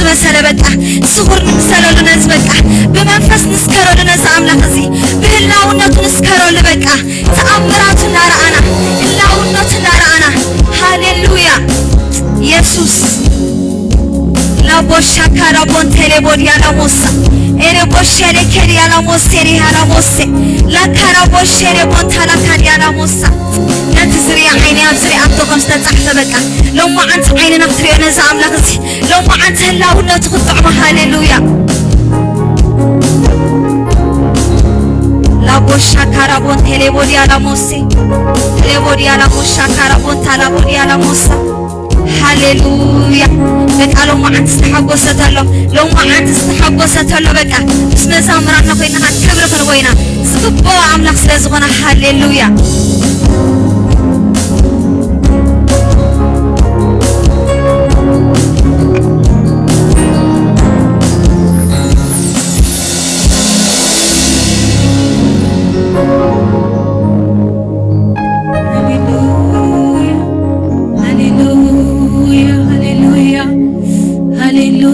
ዝበሰለ በቃ ስኹር ንምሰለሉ ነዚ በቃ ብመንፈስ ንስከረሉ ነዚ ኣምላኽ እዚ ብህላውነቱ ንስከረሉ በቃ ተኣምራቱ እናረኣና ህላውነቱ እናረኣና ሃሌሉያ ኢየሱስ ላቦሻካራ ቦንቴሌ ቦዲያ ላሞሳ ኤሬ ቦሸሬ ኬሪያ ላሞሴሪ ሃላሞሴ ላካራ ቦሸሬ ቦንታ ላካሪያ ላሞሳ ነቲ ዝርያ ዓይኒ ኣብ ዝሪኣቶ ከም ዝተፃሕፈ በቃ ሎማዓንቲ ዓይንና ክትሪኦ ነዚ ኣምላኽ እዚ ሎማዓንቲ ህላውነቱ ክትጥዕሞ ሃሌሉያ ላቦሻካራ ቦንቴሌ ቦዲያ ላሞሴ ሌቦዲያ ላሞሻካራ ቦንታ ላቦዲያ ላሞሳ ሃሌሉያ በቃ ሎማዓንቲ ዝተሓጎሰተሎ ሎማዓንቲ ዝተሓጎሰተሎ በቃ ምስ መዛምራትና ኮይንና ክብሪ ክንቦ ኢና ዝግብኦ ኣምላኽ ስለ ዝኾነ ሃሌሉያ ሃሌሉያ ሃሌሉያ ሃሌሉያ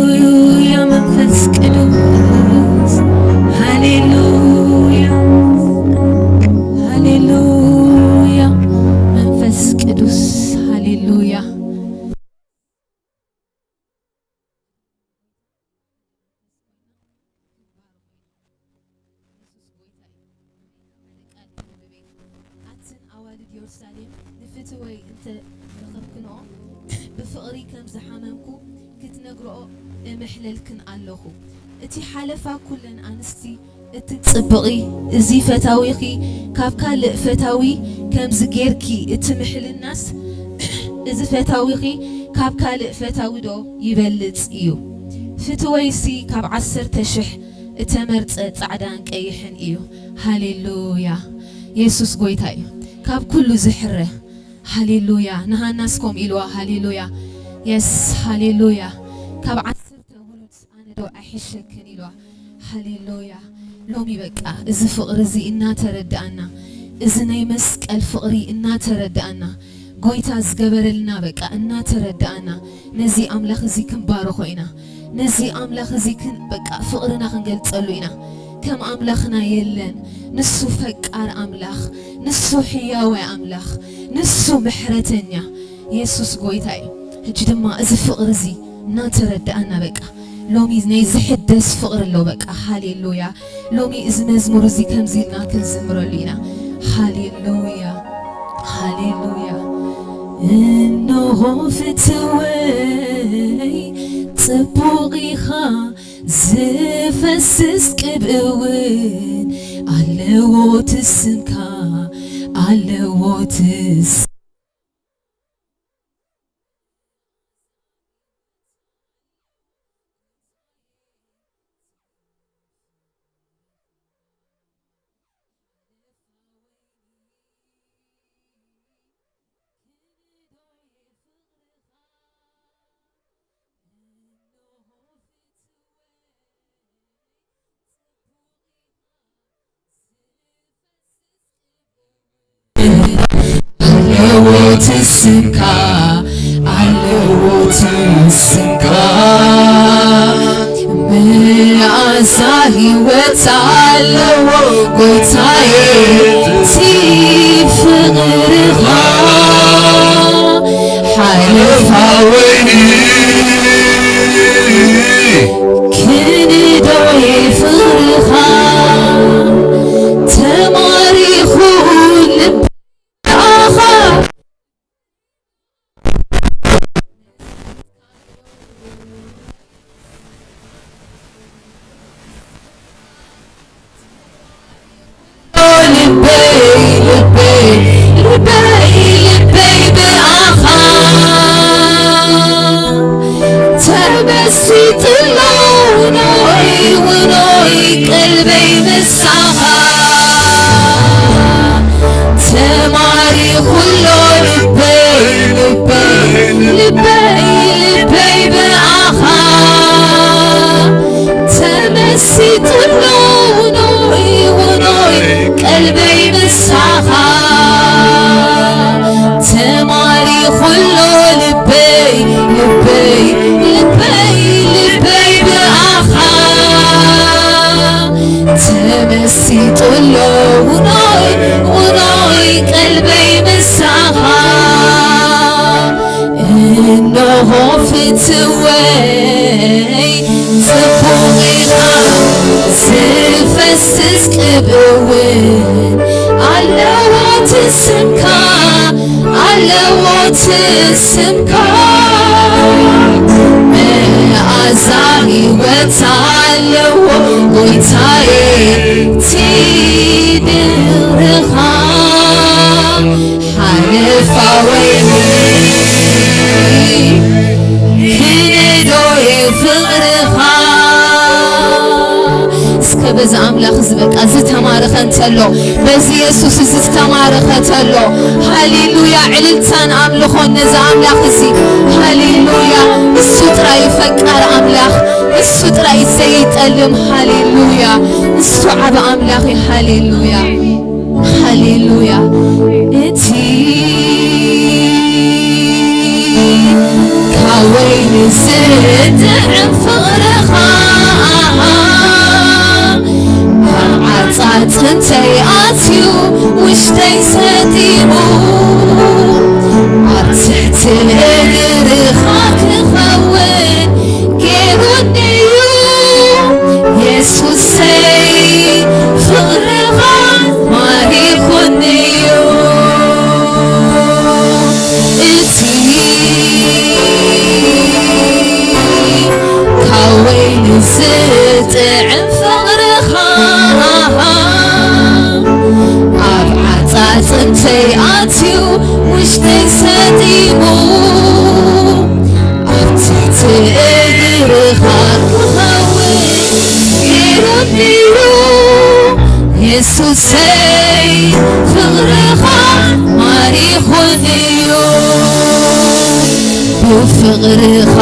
መንፈስ ቅዱስ ሃሌሉያ ሃሌሉያ መንፈስ ቅዱስ ሃሌሉያ። ኣትን ኣዋልድ ኢየሩሳሌም ንፍትወይ እንተ ረኸብክንኦ ብፍቕሪ ከም ዝሓመምኩ ክትነግርኦ እምሕለልክን ኣለኹ። እቲ ሓለፋ ኩለን ኣንስቲ እትጽብቒ እዚ ፈታዊኺ ካብ ካልእ ፈታዊ ከምዚ ጌርኪ እትምሕልናስ እዚ ፈታዊኺ ካብ ካልእ ፈታዊ ዶ ይበልጽ እዩ? ፍትወይሲ ካብ 10,000 እተመርጸ ጻዕዳን ቀይሕን እዩ። ሃሌሉያ የሱስ ጎይታ እዩ ካብ ኩሉ ዝሕረ። ሃሌሉያ ንሃናስ ከምኡ ኢልዋ። ሃሌሉያ yes ሃሌሉያ ካብ 10 ውሉድ ኣነ ዶ ኣይሕሸክን ኢልዋ። ሃሌሉያ ሎሚ በቃ እዚ ፍቕሪ እዚ እናተረዳእና እዚ ናይ መስቀል ፍቕሪ እናተረዳእና ጎይታ ዝገበረልና በቃ እናተረዳእና ነዚ ኣምላኽ እዚ ክንባረኾ ኢና። ነዚ ኣምላኽ እዚ በቃ ፍቕርና ክንገልጸሉ ኢና። ከም ኣምላኽና የለን። ንሱ ፈቃር ኣምላኽ፣ ንሱ ሕያዋይ ኣምላኽ፣ ንሱ ምሕረተኛ የሱስ ጎይታ እዩ። ሕጂ ድማ እዚ ፍቕሪ እዚ እናተረዳእና በቃ ሎሚ ናይ ዝሕደስ ፍቕሪ ኣሎ በቃ ሃሌሉያ። ሎሚ እዚ መዝሙር እዚ ከምዚ ኢልና ክንዝምረሉ ኢና። ሃሌሉያ ሃሌሉያ። እንሆ ፍትወይ ጽቡቕ ኢኻ ዝፈስስ ቅብእውን ኣለዎ ትስምካ ኣለዎ ትስ ኣለዎ ትስምካ ኣለዎ ትስምካ መዓዛ ህይወት ኣለዎ ጎይታዬ እቲ ፍቕርኻ ሓለፋ ወይኒ ክንዶየ ፍቕርኻ ተማሪኹ ልብኣኻ ልበይ ልበይ ልበይ ልበይ ብኣኻ ተመሲጥሎ ውኖይ ውኖይ ቀልበይ ምሳኻ ተማሪኹሎ ልበይ ልበይ ልበይ ልበይ ብኣኻ ተመሲጥሎ ውኖይ ውኖይ ቀልበይ ምሳኻ ተማሪኹሎ ልበይ ልበይ ልበይ ልበይ ዘፍስስ ቅብውን ኣለዎ ትስምካ ኣለዎ ትስምካ መዓዛ ሕይወት ኣለዎ ጎይታዬ ትድርኻ ሓለፋ ወይኒ ክንዶየ ፍቕርኻ እስከ በዚ ኣምላኽ ዝበቃ ዝተማረኸ እንተሎ በዚ ኢየሱስ እዚ ዝተማረኸ ተሎ ሃሌሉያ ዕልልታን ኣምልኾን ነዚ ኣምላኽ እዚ ሃሌሉያ ንሱ ጥራይ ፈቃር ኣምላኽ ንሱ ጥራይ ዘይጠልም ሃሌሉያ ንሱ ዓብ ኣምላኽ እዩ ሃሌሉያ ሃሌሉያ እቲ ካብ ወይኒ ዝጥዕም ፍቕርኻ ዓፃፅንተይ ኣትዩ ውሽጠይ ሰጢሙ ኣብ ትሕቲ እግርኻ ክኸውን ገይሩኒ እዩ የሱሰይ ፍቕርኻ ማሪኹኒ እዩ እቲ ካብ ወይኒ ዝጥዕም ፍቕርኻ ኣብ ዓፃፅንተይ ኣትዩ ውሽጠይ ሰጢሙ ኣብ ትሕቲ እግርኻ ክኸውን ገይሩኒ እዩ የሱሰይ ፍቕርኻ ማሪኹኒ እዩ ብፍቕርኻ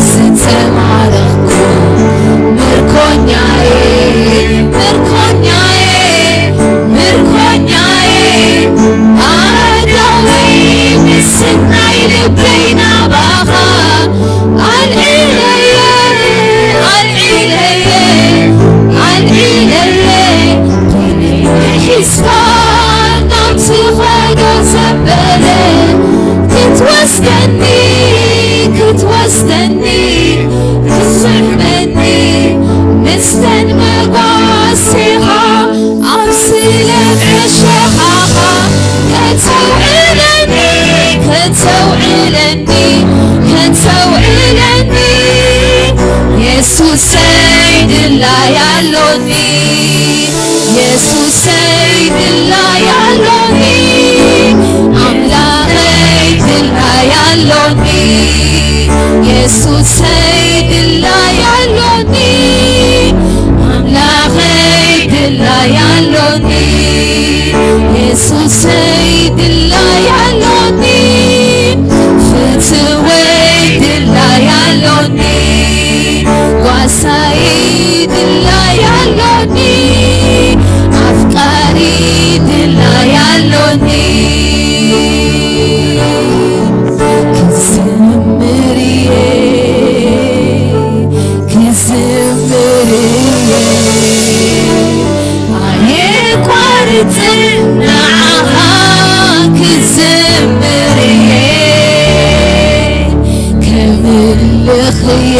ዝተማረኽኩ ምርኮኛዬ ምርኮኛዬ ምርኮኛዬ ኣዳወይ ምስናይ ልበይ ናባኻ ኣልዒለየ ኣልዒለየ ኣልዒለየ ሒዝካ ናብቲ ኸዶ ዘበለ ክትወስደኒ ክትወስደኒ ክትስሕበኒ ምስተን መጓሲኻ ኣብ ስለም ዕሸኻኻ ከተውዕለኒ ከተውዕለኒ ከተውዕለኒ የሱሰይ ድላይ ኣሎኒ የሱሰይ ድላይ ኣሎኒ ኣምላኸይ ድላይ ኣሎኒ የሱሰይ ድላይ ኣሎኒ ኣምላኸይ ድላይ ኣሎኒ የሱሰይ ድላይ ኣሎኒ ፍትወይ ድላይ ኣሎኒ ጓሳይ ድላይ ኣሎኒ ኣፍቃሪ ድላይ ኣሎኒ ክዝምር እየ ክዝምር እየ ኣየቋርፅን ንዓኻ ክዝምር እየ ከምልኽ እየ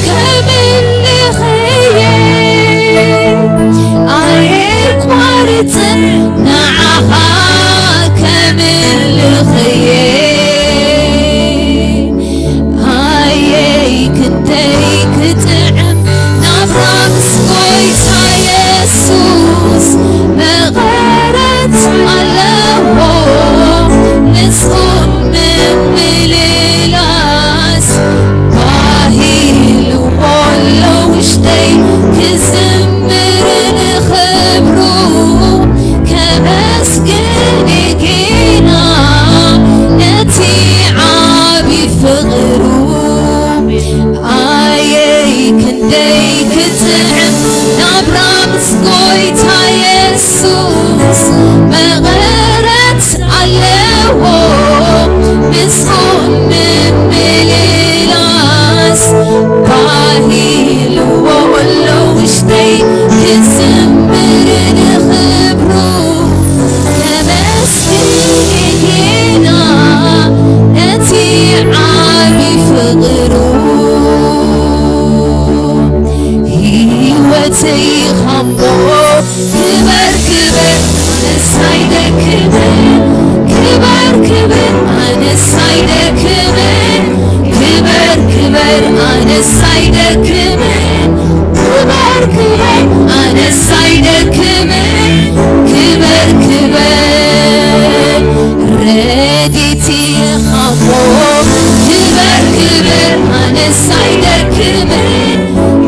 ከምልኽ እየ ኣየቋርፅን ንዓኻ ከምልኽ እየ ኣየይ ክንደይ ክጥዕም ናብራ ምስ ጎይታ የሱስ መቐረት ኣለዎ ንጹህ ምምልላስ ባሂልዎ ኣሎ ውሽጠይ ክዝምር ንኽብሩ ከመስግን ጌና ነቲ ዓቢ ፍቕሩ ኣየይ ክንደይ ክጥዕም ናብራ ምስ ጎይታ የሱስ መቐረት ኣለዎ ምስኡ ምምልላስ ባሂልዎ ኣሎ ውሽጠይ ክዝምር ንኽብሩ ከመስግን ጌና ነቲ ዓቢ ፍቕሩ ሕይወት ኣነስ ኣይደክምን ክበር ክበር ኣነስ ኣይደክምን ክበር ክበር ረድኤቲ ኢኻሞ ክበር ክበር ኣነስ ኣይደክምን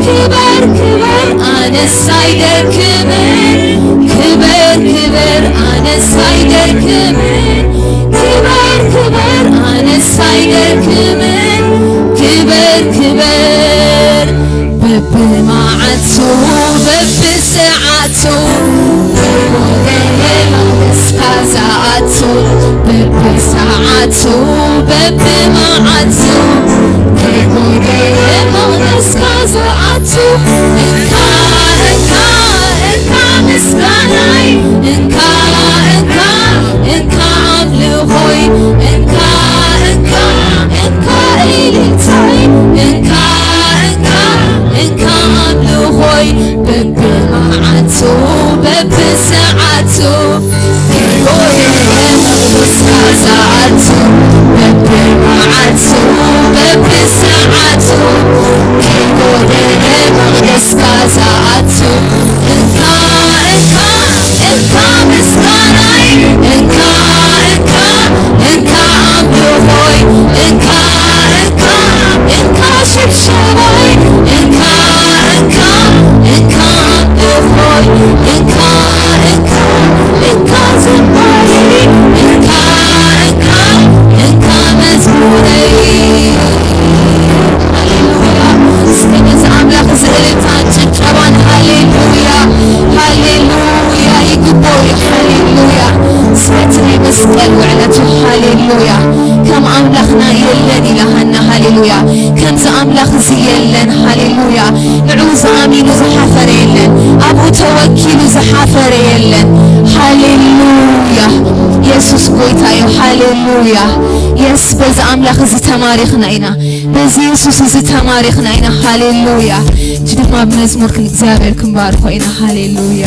ክበር ክበር ኣነስ ኣይደክምን ክበር ክበር ኣነስ ኣይደክምን ክበር ክበር ኣነስ ኣይደክምን ክበር ክበር በብመዓልቱ በብሰዓቱ እስካ ዝኣቱ በብሰዓቱ በብመዓልቱ ከይጎደለ መቕደስካ ዝኣቱ እንካ እንካ እንካ ምስጋናይ እንካ እንካ እንካ ኣምልኾይ እንካ እንካ እንካ እልልታይ እንካ እንካ እንካ ኣምልኾይ በብመዓልቱ በብሰዓቱ ከይጎደለ መቕደስካ ዝኣቱ በብመዓልቱ በብሰዓቱ ከይጎደለ መቕደስካ ዝኣቱ እንካ እንካ እንካ ምስጋናይ እንካ እንካ እንካ ኣምልኾይ እንካ እንካ እንካ ሽብሸባይ እንካ እንካ እንካ ኣምልኾይ እንካ እንካ እንካ ዝማሬ እንካ እንካ እንካ መዝሙረይ ሃሌሉያ እስኪ ነዚ ኣምላኽ ዝእልልታን ጭብጨባን ሃሌሉያ ሃሌሉያ ይግብኦ እዩ ሃሌሉያ ስሕቲ ናይ መስቀል ውዕለቱ ሃሌሉያ ከም ኣምላኽና የለን ኢላሃና ሃሌሉያ ከምዚ ኣምላኽ እዚ የለን ሃሌሉያ ንዑ ዝኣሚኑ ዝሓፈረ የለን ኣብኡ ተወኪሉ ዝሓፈረ የለን ሃሌሉያ ኢየሱስ ጎይታ እዩ ሃሌሉያ yes በዚ ኣምላኽ እዚ ተማሪኽና ኢና በዚ ኢየሱስ እዚ ተማሪኽና ኢና ሃሌሉያ እጂ ድማ ብመዝሙር እግዚኣብሔር ክንባርኮ ኢና ሃሌሉያ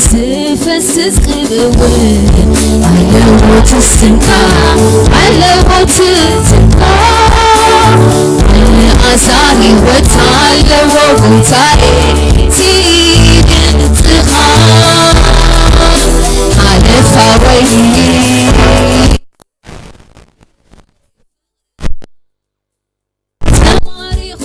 ዝፈስስ ቅብውን ኣለዎ ትስንካ ኣለዎ ትስንካ መዓዛ ሕይወት ኣለዎ ጎይታዬ ድምፅኻ ሓለፋ ወይኒ ተማሪኹ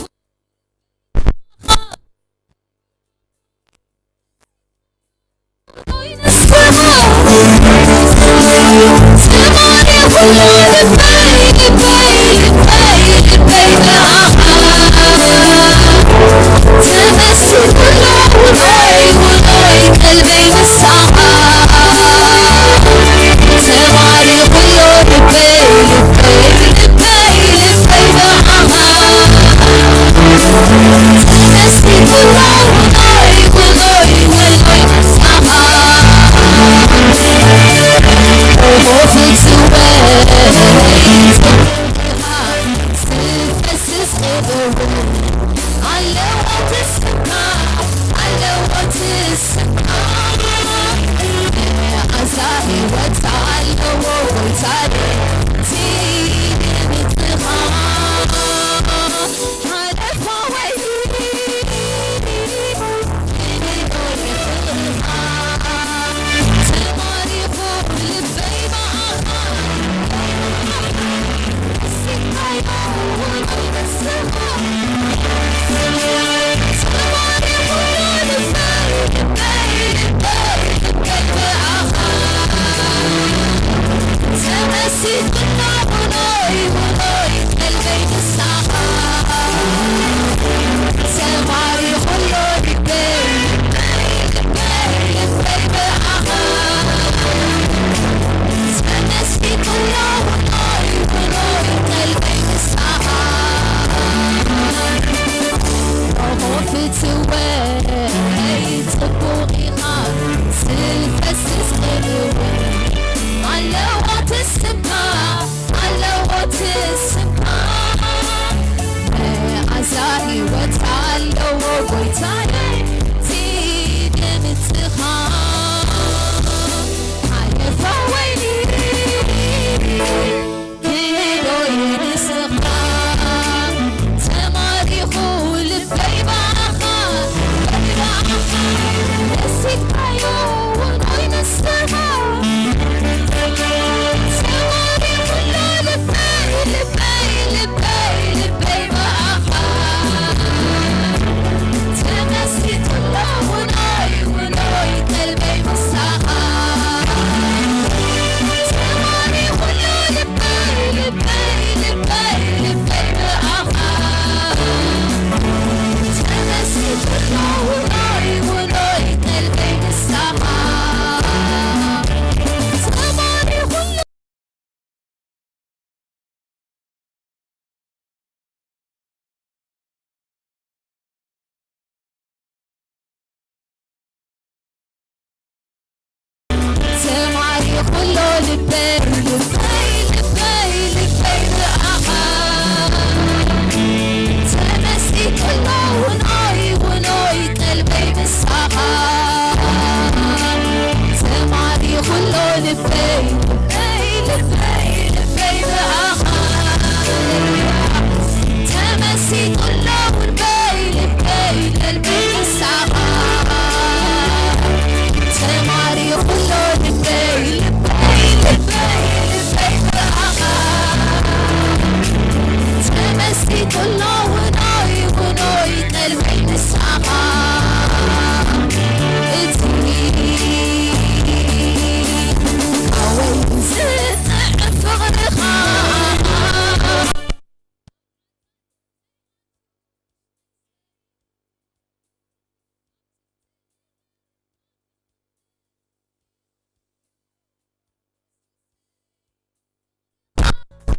ልበይ ልበይ ልበይ ልበይ ብኣኻ ተመሲጡሎ ውኖይ ውኖይ ቀልበይ ምሳኻ ተማሪኹሎ ልበይ ልበይ ልበይ ልበይ ብኣኻ ተመሲጡሎ ልበይ ልበይ ቀልበይ ምሳኻ ተማሪኹሎ ልበይ ልበይ ልበይ ልበይ ብኣኻ ተመሲጡሎ ውኖይ ውኖይ ቀልበይ ምሳኻ እቲ ኣወይ ዝጥዕም ፍቕርኻ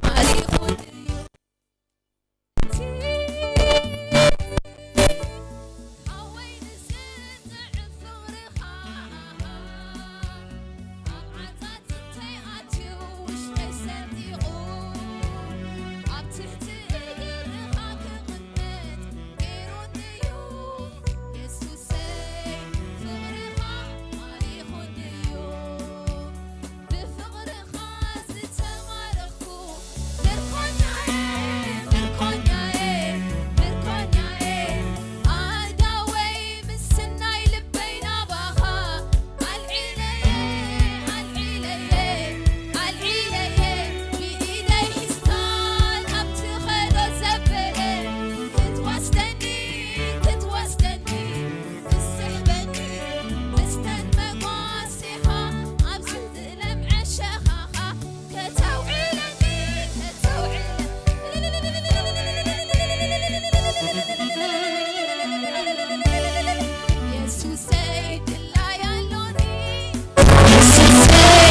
ማሪኹን እዩ ኣወይ ንዝጥዕም ፍቕርኻ ኣብ ዓፃፅተይ ኣትዩ ውሽጠይ ሰንጢቑ ኣብ ትሕቲ እግርኻ ክቕመጥ ገይሩኒ እዩ የሱሰይ ፍቕርኻ ማሪኹኒ እዩ ብፍቕርኻ ዝተማረኽኩ ምርኮኛዬ ምርኮኛዬ ምርኮኛዬ ኣዳወይ ምስናይ ልበይ ናባኻ ኣልዒለየ ኣልዒለየ ኣልዒለየ ብኢደይ ሒዝካ ናብቲ ኸዶ ዘበለ ክትወስደኒ ክትወስደኒ ክስሕበኒ ምስተን መጓሲኻ ኣብ ዝለምዐ ሸኻኻ ከተውዕለኒ ከተውዕለኒ የሱሰይ ድላይ ኣሎኒ የሱሰይ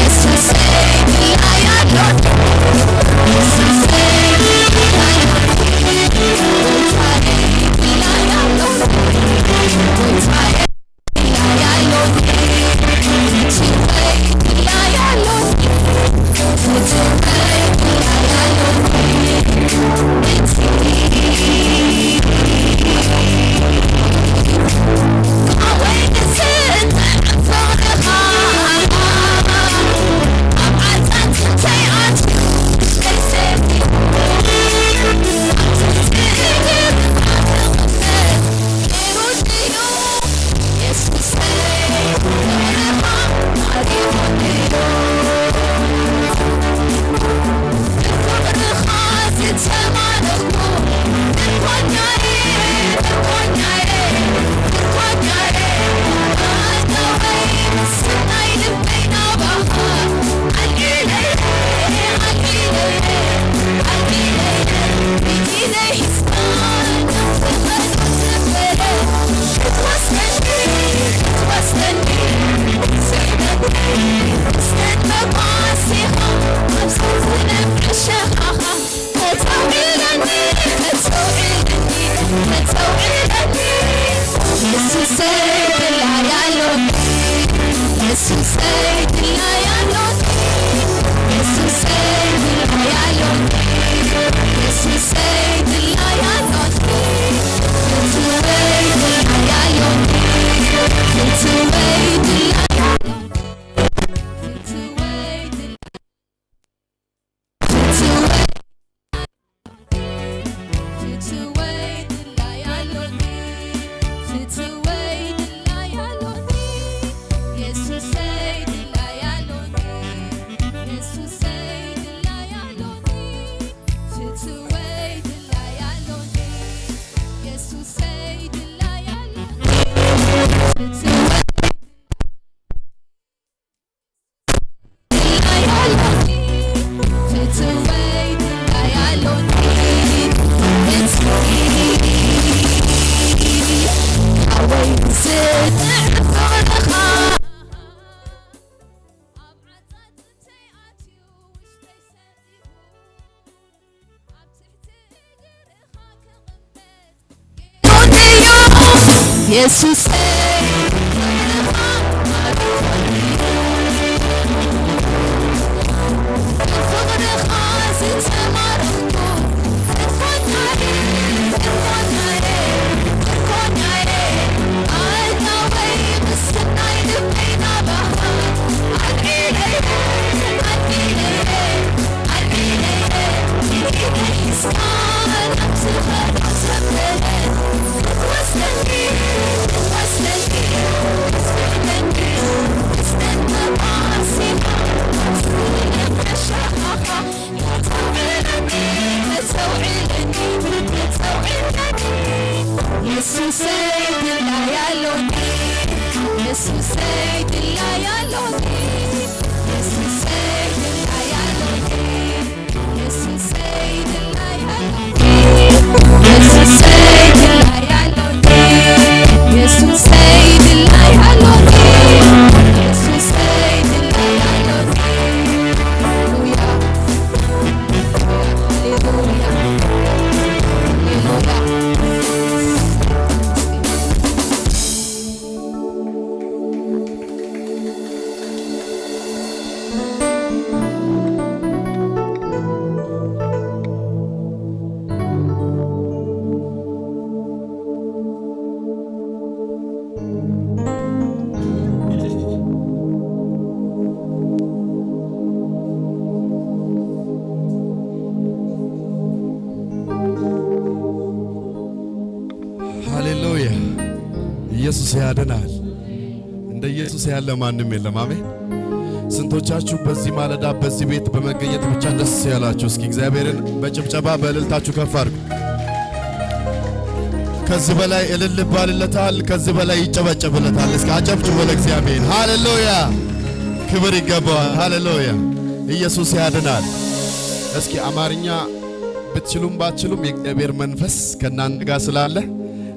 የሱሰይ ድላይ ኣሎኒ የሱሰይ ድላይ ጎይታዬ ድላይ ኣሎኒ ጎይታዬ ድላይ ኣሎኒ ፍትወይ ድላይ ኣሎኒ ፍትወይ ድላይ ኣሎኒ እቲ ኣወይ ንዝጥዕም ፍቕርኻ ኣብ ዓፃፅተይ ኣትዩ ውሽጠይ ሰንጢቑ ኣብ ትሕቲ እግርኻ ክቕመጥ ገይሩኒ እዩ የሱሰይ ፍቕርኻ ማሪኹኒ እዩ ብፍቕርኻ ዝተማረኽኩ ምርኮኛዬ ምርኮኛዬ ምርኮኛዬ ኣዳወይ ምስናይ ልበይ ናባኻ ኣልዒለየ ኣልዒለየ ኣልዒለየ ብኢደይ ሒዝካ ናብቲ ኸዶ ዘበለ ክትወስደኒ ክትወስደኒ ስሕበኒ ምስተን መጓሲኻ ኣብ ዝለምዐ ሸኻኻ ከተውዕለኒ ከተውዕለኒ ከተውዕለኒ የሱሰይ ድላይ ኣሎኒ የሱሰይ ድላይ ኣሎኒ የሱሰይ ድላይ ኣሎኒ የሱሰይ ድላይ ኣሎኒ ፍትወይ ድላይ ኣሎኒ ፍትወይ ድላይ ኣሎኒ ፍትወይ ድላይ ፍትወይ ፍትወይ ድላይ ኣሎኒ ፍትወይ ድላይ ኣሎኒ የሱሰይ ድላይ ኣሎኒ የሱሰይ ድላይ ኣሎኒ ፍትወይ ድላይ ኣሎኒ የሱሰይ ድላይ ኣሎኒ ፍትወይ ድላይ ኣሎኒ ፍትወይ ድላይ ኣሎኒ እቲ ኣወይ ዝጥዕም ፍቕርኻ ኣብ ዓፃፅተይ ኣትዩ ውሽጠይ ሰንጢቑ ኣብ ትሕቲ እግርኻ ክቕመጥ ገይሩኒ እዩ የሱሰይ ፍቕርኻ ማሪኹኒ እዩ የሱሰይ ድላይ ኣሎኒ፣ የሱሰይ ድላይ ኣሎኒ፣ የሱሰይ ድላይ ኣሎኒ፣ የሱሰይ ድላይ ኣሎኒ፣ የሱሰይ ድላይ ኣሎኒ፣ የሱሰይ ድላይ ኣሎኒ። ሃሌሉያ፣ ሃሌሉያ፣ ሃሌሉያ። ሃሌሉያ! ኢየሱስ ያድናል። እንደ ኢየሱስ ያለ ማንም የለም። አሜን። ስንቶቻችሁ በዚህ ማለዳ በዚህ ቤት በመገኘት ብቻ ደስ ያላችሁ? እስኪ እግዚአብሔርን በጭብጨባ በእልልታችሁ ከፍ አድርጉ። ከዚህ በላይ እልል ይባልለታል። ከዚህ በላይ ይጨበጨብለታል። እስኪ አጨብጭቡ ለእግዚአብሔር። ሃሌሉያ! ክብር ይገባዋል። ሃሌሉያ! ኢየሱስ ያድናል። እስኪ አማርኛ ብትችሉም ባትችሉም የእግዚአብሔር መንፈስ ከእናንተ ጋር ስላለ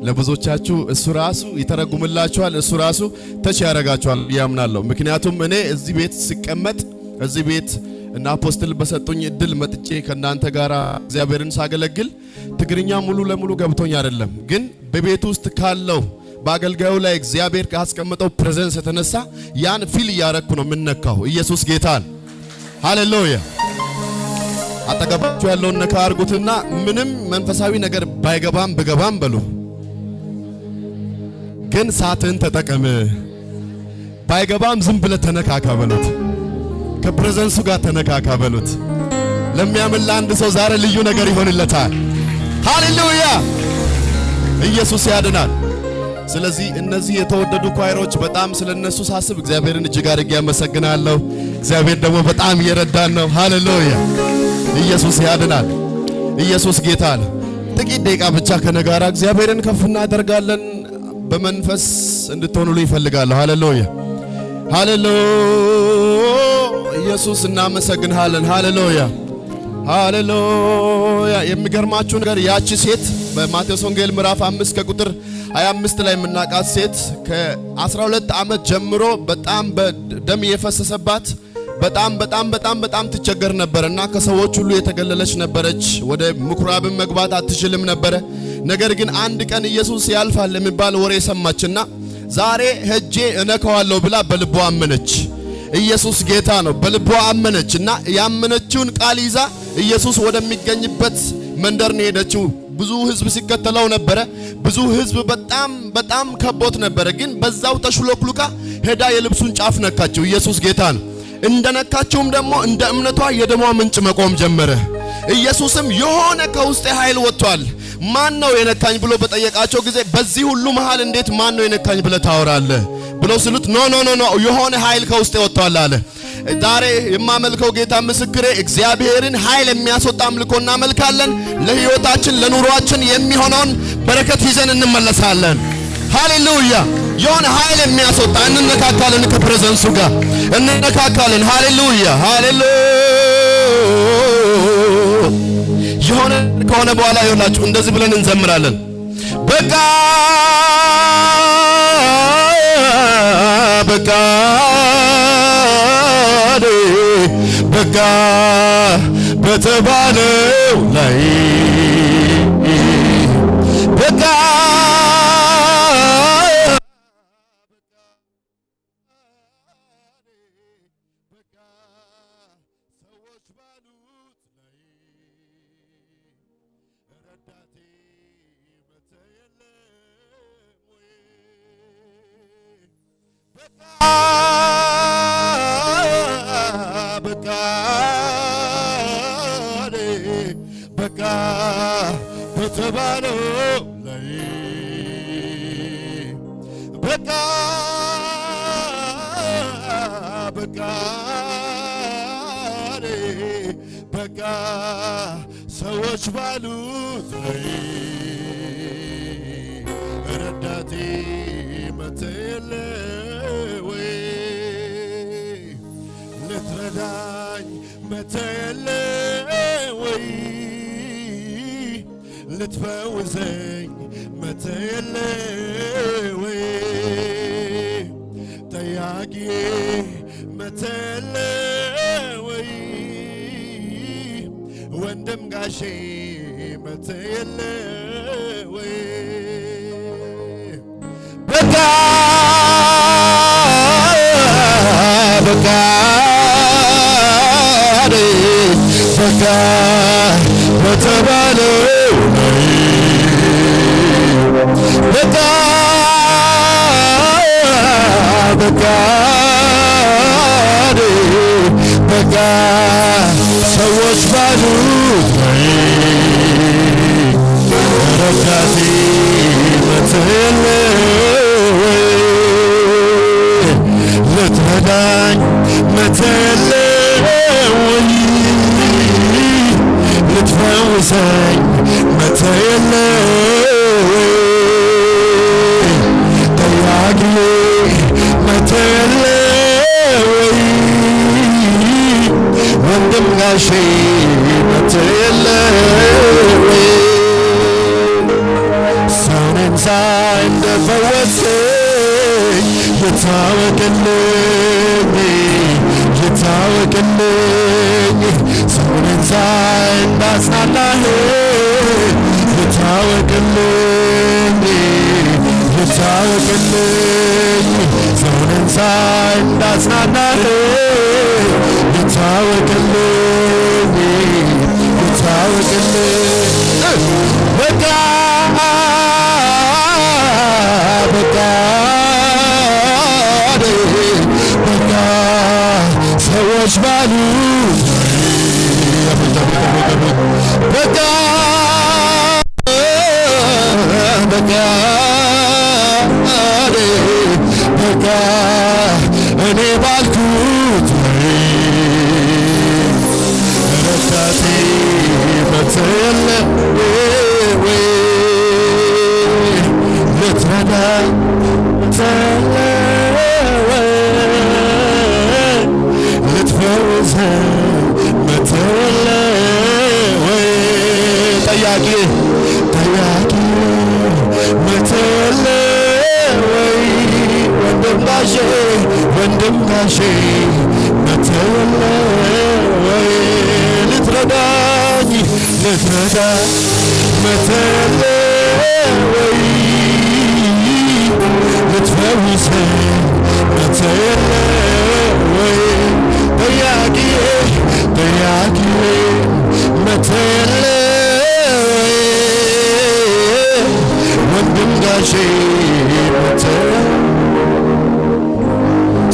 ለብዙዎቻችሁ እሱ ራሱ ይተረጉምላችኋል፣ እሱ ራሱ touch ያደርጋችኋል ያምናለሁ። ምክንያቱም እኔ እዚህ ቤት ስቀመጥ፣ እዚህ ቤት እና apostle በሰጡኝ እድል መጥቼ ከእናንተ ጋር እግዚአብሔርን ሳገለግል ትግርኛ ሙሉ ለሙሉ ገብቶኝ አይደለም፣ ግን በቤቱ ውስጥ ካለው በአገልጋዩ ላይ እግዚአብሔር ካስቀመጠው presence የተነሳ ያን feel እያረኩ ነው የምነካው። ኢየሱስ ጌታ ነው። ሃሌሉያ። አጠገባችሁ ያለውን ነካ አድርጉትና ምንም መንፈሳዊ ነገር ባይገባም ብገባም በሉ፣ ግን ሰዓትህን ተጠቀም። ባይገባም ዝም ብለህ ተነካካ በሉት። ከ presence ኡ ጋር ተነካካ በሉት። ለሚያምን ለአንድ ሰው ዛሬ ልዩ ነገር ይሆንለታል። ሃሌሉያ! ኢየሱስ ያድናል። ስለዚህ እነዚህ የተወደዱ choir ኦች በጣም ስለነሱ ሳስብ እግዚአብሔርን እጅግ አድርጌ አመሰግናለሁ። እግዚአብሔር ደግሞ በጣም እየረዳን ነው። ሃሌሉያ! ኢየሱስ ያድናል። ኢየሱስ ጌታ ነው። ጥቂት ደቂቃ ብቻ ከኔ ጋራ እግዚአብሔርን ከፍ እናደርጋለን። በመንፈስ እንድትሆኑልኝ እፈልጋለሁ። ሃሌሉያ፣ ሃሌሉያ። ኢየሱስ እናመሰግንሃለን። ሃሌሉያ፣ ሃሌሉያ። የሚገርማችሁ ነገር ያቺ ሴት በማቴዎስ ወንጌል ምዕራፍ 5 ከቁጥር 25 ላይ የምናውቃት ሴት ከ12 ዓመት ጀምሮ በጣም በደም እየፈሰሰባት በጣም በጣም በጣም በጣም ትቸገር ነበር እና ከሰዎች ሁሉ የተገለለች ነበረች። ወደ ምኩራብን መግባት አትችልም ነበረ። ነገር ግን አንድ ቀን ኢየሱስ ያልፋል የሚባል ወሬ ሰማችና ዛሬ ሄጄ እነካዋለሁ ብላ በልቧ አመነች። ኢየሱስ ጌታ ነው። በልቧ አመነች እና ያመነችውን ቃል ይዛ ኢየሱስ ወደሚገኝበት መንደር ነው የሄደችው። ብዙ ሕዝብ ሲከተለው ነበረ። ብዙ ሕዝብ በጣም በጣም ከቦት ነበረ። ግን በዛው ተሽሎክሉካ ሄዳ የልብሱን ጫፍ ነካችው። ኢየሱስ ጌታ ነው። እንደነካችውም ደግሞ እንደ እምነቷ የደሟ ምንጭ መቆም ጀመረ። ኢየሱስም የሆነ ከውስጤ ኃይል ወጥቷል፣ ማን ነው የነካኝ ብሎ በጠየቃቸው ጊዜ በዚህ ሁሉ መሃል እንዴት ማን ነው የነካኝ ብለህ ታወራለህ ብለው ሲሉት no, no, no, no፣ የሆነ ኃይል ከውስጤ ወጥቷል አለ። ዛሬ የማመልከው ጌታ ምስክሬ፣ እግዚአብሔርን ኃይል የሚያስወጣ አምልኮ እናመልካለን። ለህይወታችን ለኑሯችን የሚሆነውን በረከት ይዘን እንመለሳለን። ሃሌሉያ! የሆነ ኃይል የሚያስወጣ እንነካካለን፣ ከ presence ኡ ጋር እንነካካለን። ሃሌሉያ፣ ሃሌሉያ። የሆነ ከሆነ በኋላ ይሆናችሁ እንደዚህ ብለን እንዘምራለን። በቃ በቃ በቃ በተባለው ላይ በቃ ሰዎች ባሉት ላይ ረዳቴ መተህ የለም ወይ? በቃ በቃ በቃ በተባለው ላይ በቃ በቃ በቃ ሰዎች ባሉት ላይ ረዳቴ መተህ የለም። መተህ የለ ወይ? ልትፈውሰኝ መተህ የለ ወይ? ጠያቂ መተህ የለ ወይ? ወንድም ጋሼ መተህ የለ ወይ? በቃ፣ በቃ፣ በቃ በተባለው በቃ፣ በቃ፣ በቃ ሰዎች ባሉት ረዳቴ መተህ የለ ወይ? ልትረዳኝ መተህ የለ ወይ? ልትፈውሰኝ መተህ የለ ወይ? ጠያቂ መተህ የለ ወይ? ወንድም ጋሼ መተህ የለ ወይ? ሰውኔን ሳይ እንደፈወሰኝ ይታወቅልኝ፣ ይታወቅልኝ። ሰውኔን ሳይ እንዳጽናናህ ይታወቅልኝ፣ ይታወቅልኝ። ሰውኔን ሳይ እንዳጽናናህ ይታወቅልኝ፣ ይታወቅልኝ። በቃ፣ በቃ፣ በቃ ሰዎች ባሉት በቃ፣ በቃ፣ በቃ እኔ ባልኩት ረዳቴ መተህ የለ ወይ? ልትረዳኝ መተህ የለ ወይ? ልትፈውሰኝ መተህ የለ ወይ? ጠያቂ፣ ጠያቂ መተህ የለ ወይ? ወንድም ጋሼ፣ ወንድም ጋሼ መተህ የለ ወይ? ልትረዳኝ፣ ልትረዳኝ መተህ የለ ወይ? ልትፈውሰኝ መተህ የለ ወይ? ጠያቂ፣ ጠያቂ መተህ የለ ወይ? ወንድም ጋሼ መተህ።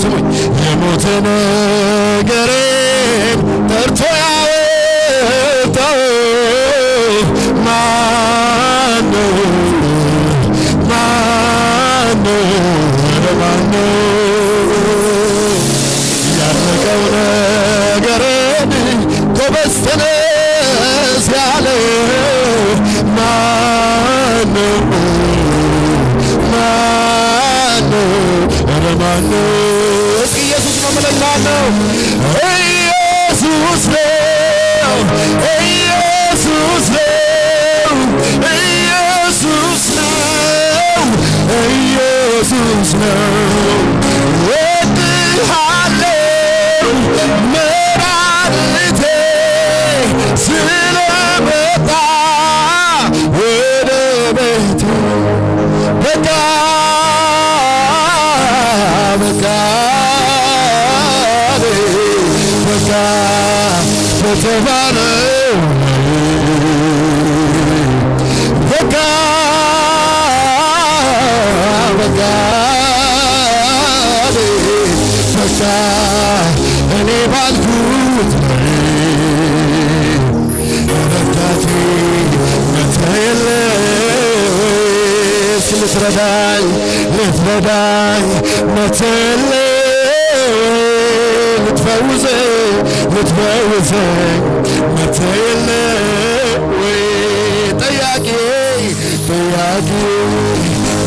ስሙኝ፣ የሞተ ነገሬን ጠርቶ ያወጣው ማነው? ማነው? ኧረ ማነው? ያለቀው ነገሬን ጎበዝ ተነስ ያለው ማነው? ማነው? ኧረ ማነው? እስኪ ኢየሱስ ነው የምለኝ፣ ማነው? ኢየሱስ ነው፣ ኢየሱስ ነው፣ ኢየሱስ ነው፣ ኢየሱስ ነው። እወድሃለሁ መድኃኒቴ ስለመጣ ወደ ቤቴ። በቃ፣ በቃ፣ በቃ በተባለው በቃ፣ በቃ፣ በቃ እኔ ባልኩት ረዳቴ መተህ የለ ወይስ? ልትረዳኝ፣ ልትረዳኝ መተህ የለ ወይ? ልትፈውሰኝ፣ ልትፈውሰኝ መተህ የለ ወይ? ጠያቂ፣ ጠያቂ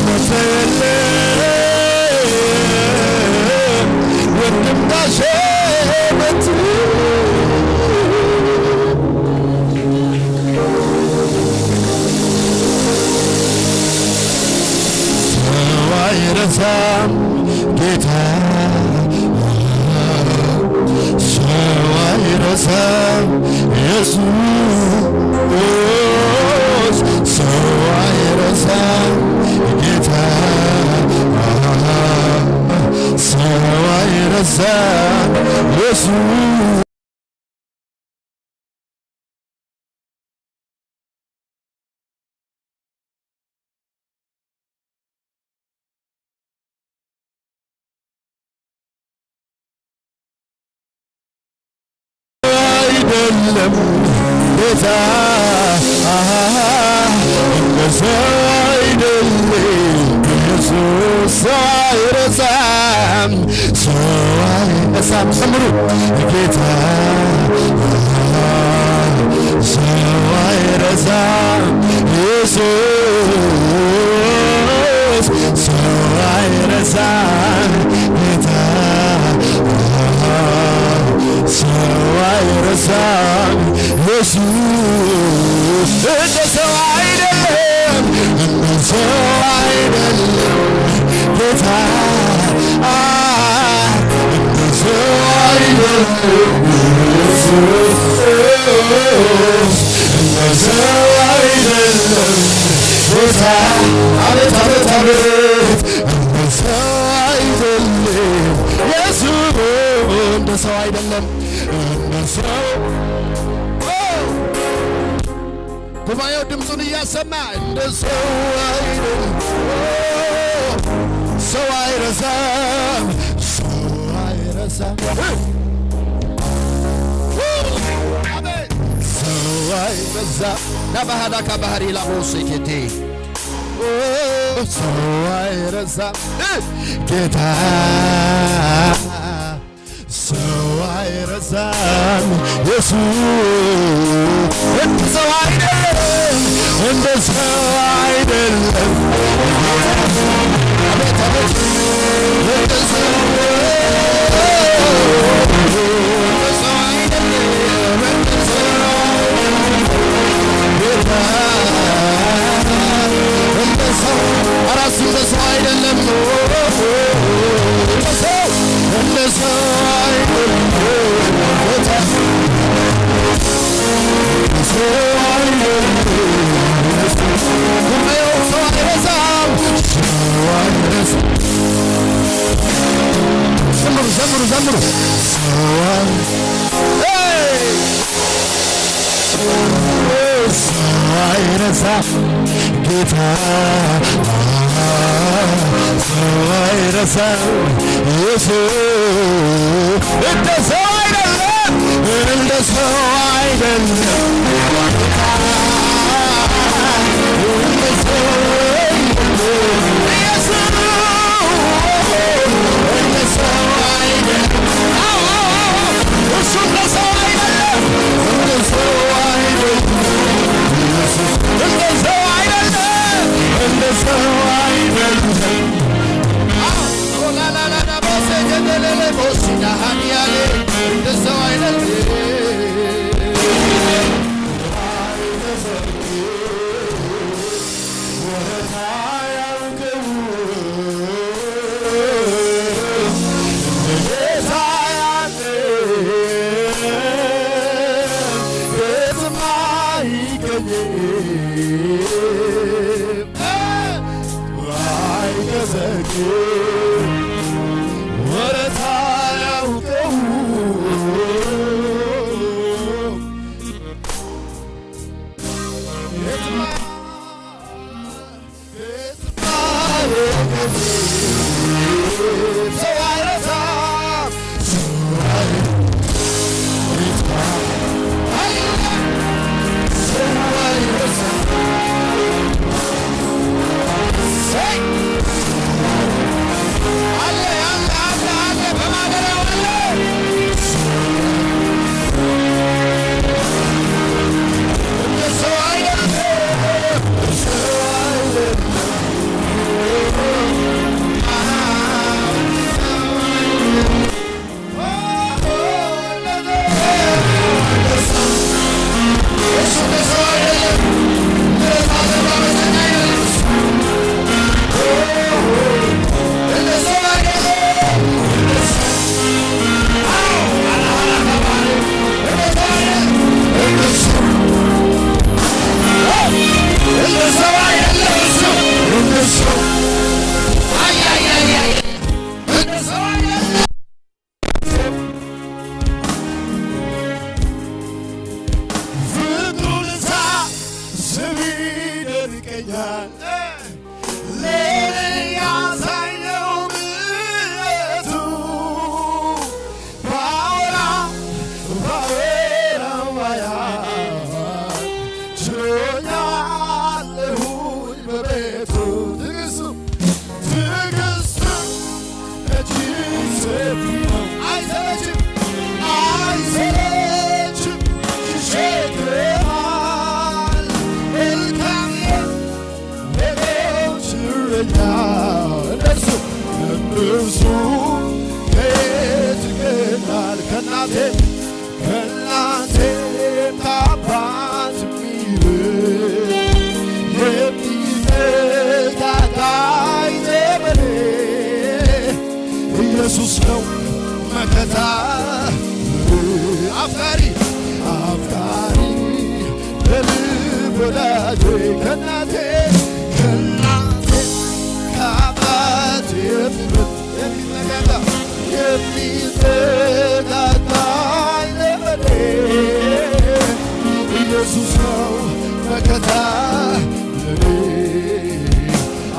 መተህ የለ? ወንድም ጋሼ መተህ አይረሳም ጌታ፣ ሰው አይረሳም ኢየሱስ፣ ሰው አይረሳም ጌታ፣ ሰው አይረሳም ኢየሱስ። አይደለም ጌታ፣ እንደ ሰው አይደለም ኢየሱስ፣ ሰው አይረሳም፣ ሰው አይረሳም። ዘምሩ፣ ጌታ ሰው አይረሳም ኢየሱስ፣ ሰው አይረሳም ጌታ፣ ሰው አይረሳም ኢየሱስ። እንደ ሰው አይደለም፣ እንደ ሰው አይደለም ጌታ፣ እንደ ሰው አይደለም ኢየሱስ፣ እንደ ሰው አይደለም ጌታ። አቤት አቤት አቤት፣ እንደ ሰው አይደለም ኢየሱስ፣ እንደ ሰው አይደለም፣ እንደ ሰው። ጉባኤው ድምፁን እያሰማ እንደ ሰው አይደለም። ሰው አይረሳም፣ ሰው አይረሳም፣ ሰው አይረሳም። ናባሃዳ ከባህሪ ላቦሴኬቴ ሰው አይረሳም ጌታ፣ ሰው አይረሳም ኢየሱስ። እንደ ሰው አይደለም፣ እንደ ሰው አይደለም። አቤት አቤት፣ እንደ ሰው፣ እንደ ሰው አይደለም፣ እንደ ሰው ጌታ፣ እንደ ሰው ራሱ እንደ ሰው አይደለም፣ እንደ ሰው፣ እንደ ሰው አይደለም ጌታ፣ ሰው አይደለም። ጉባኤው ሰው አይረሳም፣ ሰው አይረሳም። ዘምሩ ዘምሩ ዘምሩ። ሰው አይረሳም ጌታ፣ ሰው አይረሳም ኢየሱስ። እንደ ሰው አይደለም፣ እንደ ሰው አይደለም፣ እንደ ሰው ኢየሱስ፣ እንደ ሰው አይደለም። እሱ እንደ ሰው አይደለም፣ እንደ ሰው አይደለም፣ እንደ ሰው አይደለም፣ እንደ ሰው አይደለም። እንደ ሰው አይደለም። ወረት አያውቀው። ሰው አይረሳም፣ ሰው አይረሳም። አለ አለ አለ አለ፣ በማደሪያው አለ። እንደ ሰው አይደለም፣ ሰው አይደለም። ችሎኛል። ለኔ ያሳየው ምሕረቱ ባወራ ባወራ ባያል ችሎኛል በቤቱ። ትዕግስቱ፣ ትዕግስቱ እጅግ ሰፊ ነው። አይሰለችም፣ አይሰለችም፣ ይሸከማል። መልካም የበጎች እረኛ፣ እንደርሱ፣ እንደርሱ ከየት ይገኛል? ከእናቴ፣ ከእናቴም ከአባት የሚበልጥ የሚጠጋጋኝ ዘመዴ ኢየሱስ ነው መከታ። አፍቃሪ፣ አፍቃሪ፣ የልብ ወዳጄ። ከእናቴ፣ ከእናቴ ከአባት የሚበልጥ የሚጠጋጋ፣ የሚጠጋጋኝ ዘመዴ ኢየሱስ ነው መከታ ለኔ፣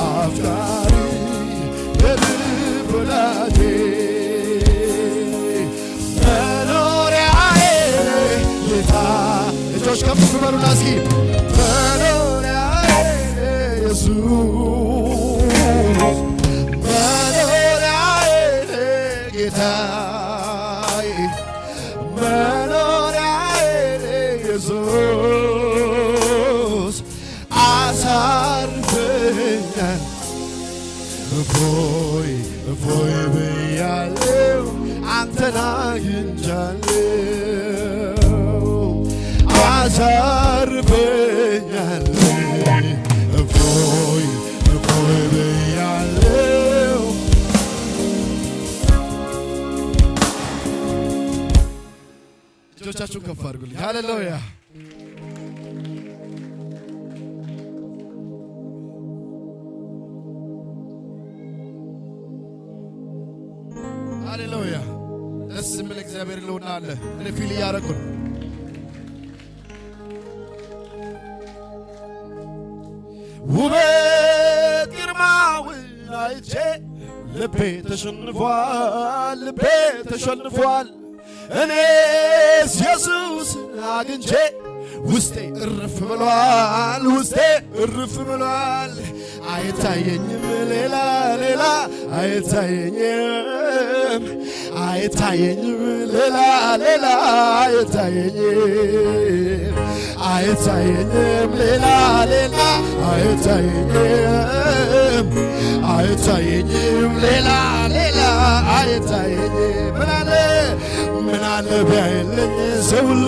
አፍቃሪ፣ የልብ ወዳጄ። መኖሪያዬ ጌታ። እጆች ከፍ በሉና እስኪ መኖሪያዬ ኢየሱስ፣ መኖሪያዬ ጌታዬ፣ መኖሪያዬ ኢየሱስ፣ አሳርፈኛል። እፎይ፣ እፎይ ብያለው፣ አንተን አግኝቻለሁ። አሳርፈኛል። እፎይ፣ እፎይ ብያለው። እጆቻችሁን ከፍ አድርጉልኝ። ሃሌሉያ። ሃሌሉያ። ደስ የሚል እግዚአብሔር ህልውና አለ። እኔ feel እያደረኩ ነው። ውበት ግርማውን አይቼ ልቤ ተሸንፏል፣ ልቤ ተሸንፏል። እኔስ ኢየሱስን አግኝቼ ውስጤ እርፍ ብሏል፣ ውስጤ እርፍ ብሏል። አይታየኝም ሌላ ሌላ፣ አይታየኝም፣ አይታየኝም ሌላ ሌላ፣ አይታየኝም፣ አይታየኝም ሌላ ሌላ፣ አይታየኝም፣ አይታየኝም ሌላ ሌላ፣ አይታየኝም። ምናለ፣ ምናለ ቢያይልኝ ሰው ሁሉ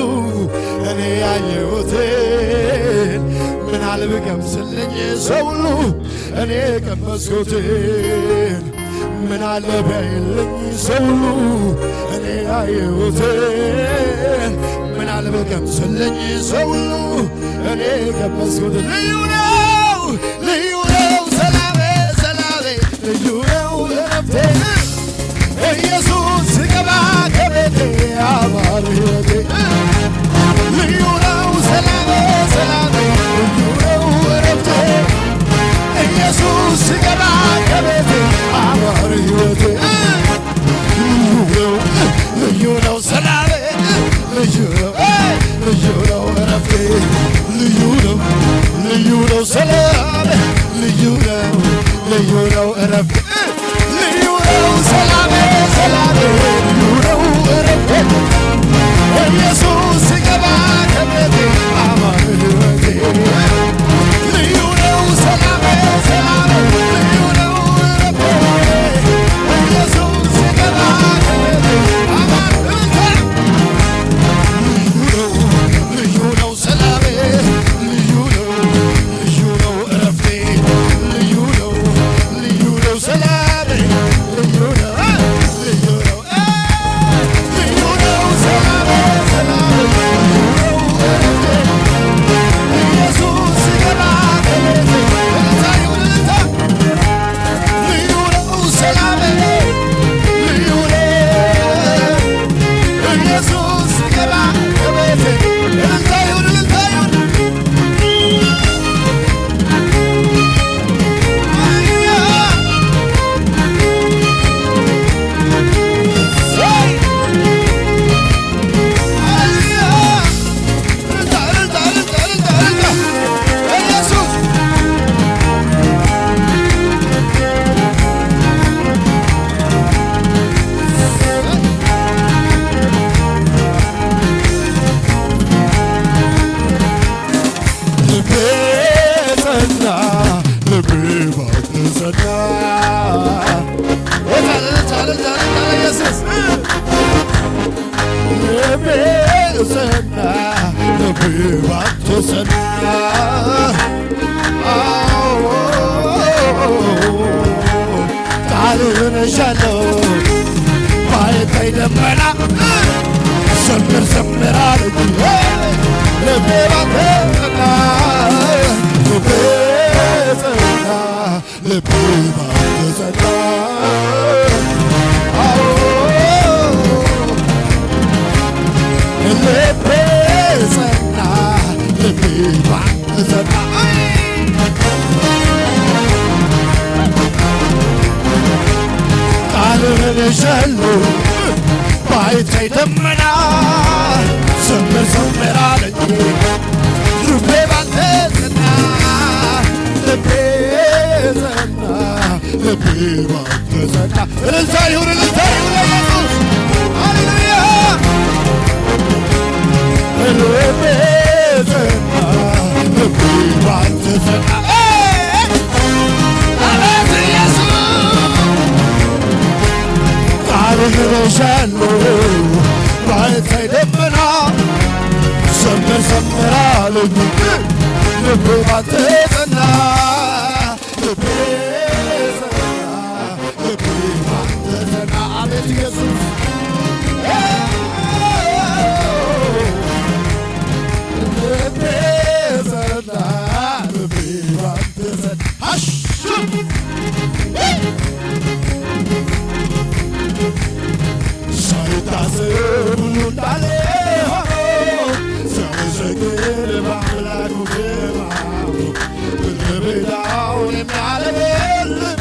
እኔ ያየሁትን፣ ምናለ ቢቀምስልኝ ሰው ሁሉ እኔ የቀመስኩትን፣ ምናለ ቢያይልኝ ሰው ሁሉ እኔ ያየሁትን፣ ምናለ ቢቀምስልኝ ሰው ሁሉ እኔ የቀመስኩትን። ልዩ ነው፣ ልዩ ነው ሰላሜ፣ ሰላሜ፣ ልዩ ነው እረፍቴ። ኢየሱስ ሲገባ ከቤቴ አማረ ሕይወቴ። ልዩ ነው ሰላሜ፣ ሰላሜ፣ ልዩ ነው እረፍቴ። ኢየሱስ ሲገባ ከቤቴ አማረ ሕይወቴ። ልዩ ነው፣ ልዩ ነው ሰላሜ፣ ልዩ ነው፣ ልዩ ነው እረፍቴ። ልዩ ነው፣ ልዩ ነው ሰላሜ፣ ልዩ ነው፣ ልዩ ነው እረፍቴ። ልዩ ነው ሰላሜ፣ ሰላሜ፣ ልዩ ነው እረፍቴ። ኢየሱስ ሲገባ ከቤቴ አማረ ሕይወቴ። ልዩ ነው ሰላሜ፣ ሰላሜ፣ ልዩ ነው እረፍቴ። ኢየሱስ ሲገባ ከቤቴ አማረ። ልዩ ነው፣ ልዩ ነው ሰላሜ፣ ልዩ ነው፣ ልዩ ነው እረፍቴ። ልዩ ነው፣ ልዩ ነው ሰላሜ፣ ልዩ ነው። ባንተ ጸና። አዎ፣ ቃልህን እሻለሁ፣ ባይታይ ደመና ዘምር ዘምር አለኝ ልቤ ባንተ ጸና፣ ልቤ ጸና፣ ልቤ ባንተ ጸና። አዎ፣ ልቤ ጸና፣ ልቤ ባንተ ጸና። ቃልህን እሻለሁ፣ ባይታይ ደመና ዘምር ዘምር አለኝ ልቤ ባንተ ጸና፣ ልቤ ጸና፣ ልቤ ባንተ ጸና። እልልታ ይሁን፣ እልልታ ይሁን ለኢየሱስ፣ ሃሌሉያ። ልቤ ጸና፣ ልቤ ባንተ ጸና። አቤት ኢየሱስ፣ ቃልህን እሻለሁ፣ ባይታይ ደመና ዘምር ዘምር አለኝ ልቤ ባንተ ጸና፣ ልቤ ጸና፣ ልቤ ባንተ ጸና። አቤት ኢየሱስ፣ ልቤ ጸና፣ ልቤ ባንተ ጸና። አሹ ሳይታሰብ ሁሉ እንዳለ ሆኖ ሰው ሰግድ በአምላኩ ግርማ፣ ምድረ በዳውን የሚያለመልመው፣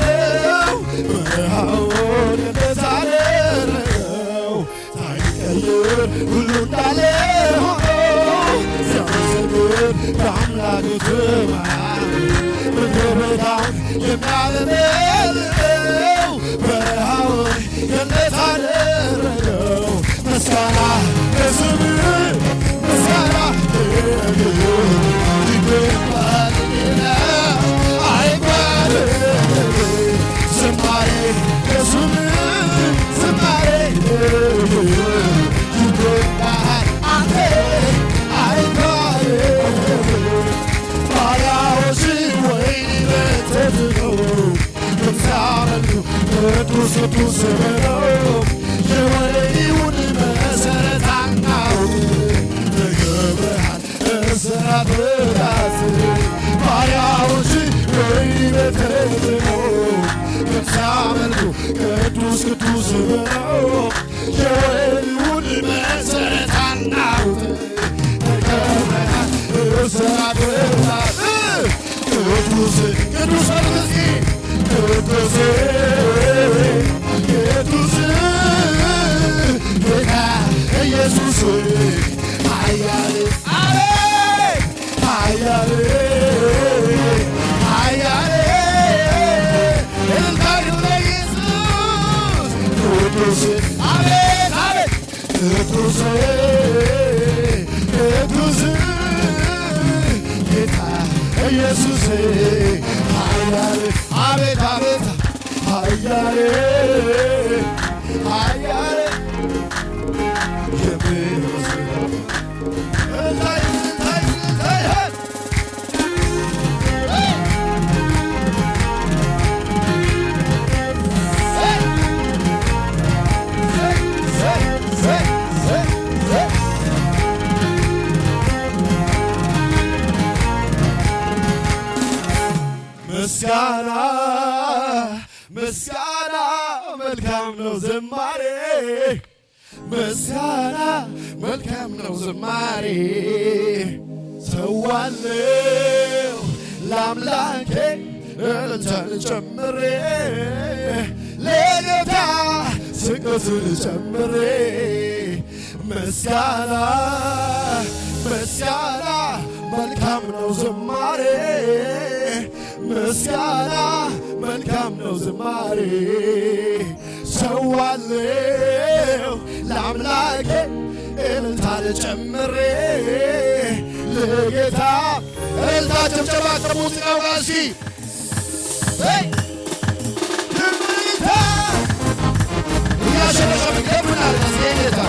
በረሃውን እንደሳደረገው፣ ሳይቀይር ሁሉ እንዳለ ሆኖ ሰው ሰግድ በአምላኩ ግርማ፣ ምድረ በዳውን የሚያለመልመው፣ በረሃውን እንደሳደረገው፣ ምስጋና ለስምህ፣ ምስጋና ይገባልና አይባልም፣ ዝማሬ ለስምህ፣ ዝማሬ ይገባል አንተ አይባልም። ባሪያዎች ወይን በተዝነው ሲያመልኩ ቅዱስ ቅዱስ ብለው የወይኑን መሠረት አናውቅ፣ ተገብረሃል እስራት ብዛት። ባሪያዎች ወይን በተዝነው ሲያመልኩ ቅዱስ ቅዱስ ብለው የወይኑን መሠረት አናውቅ፣ ተገብረሃል እስራት ብዛት። ቅዱስ ቅዱስ በሉት እስኪ፣ ቅዱስ ቅዱስ ጌታ ኢየሱስ፣ ኃያል፣ አቤት ኃያል፣ ኃያል፣ እልልታ ይሁን ለኢየሱስ። ቅዱስ፣ አቤት አቤት፣ ቅዱስ ቅዱስ ጌታ ኢየሱስ፣ ኃያል፣ አቤት አቤት፣ ኃያል፣ ኃያል የሚመስል እልልታ እልልታ እልልታ። ምስጋና፣ ምስጋና መልካም ነው ዝማሬ፣ ምስጋና መልካም ነው ዝማሬ፣ ሰዋለው ለአምላኬ እልልታን ጨምሬ፣ ለጌታ ስግደትን ጨምሬ። ምስጋና፣ ምስጋና መልካም ነው ዝማሬ፣ ምስጋና መልካም ነው ዝማሬ፣ ሰዋለው ለአምላኬ እልልታን ጨምሬ ለጌታ። እልልታ ጭብጨባ ከሙዚቃው ጋር እስኪ፣ እልልታ እያሸበሸበ ይገብናል። እስኪ ጌታ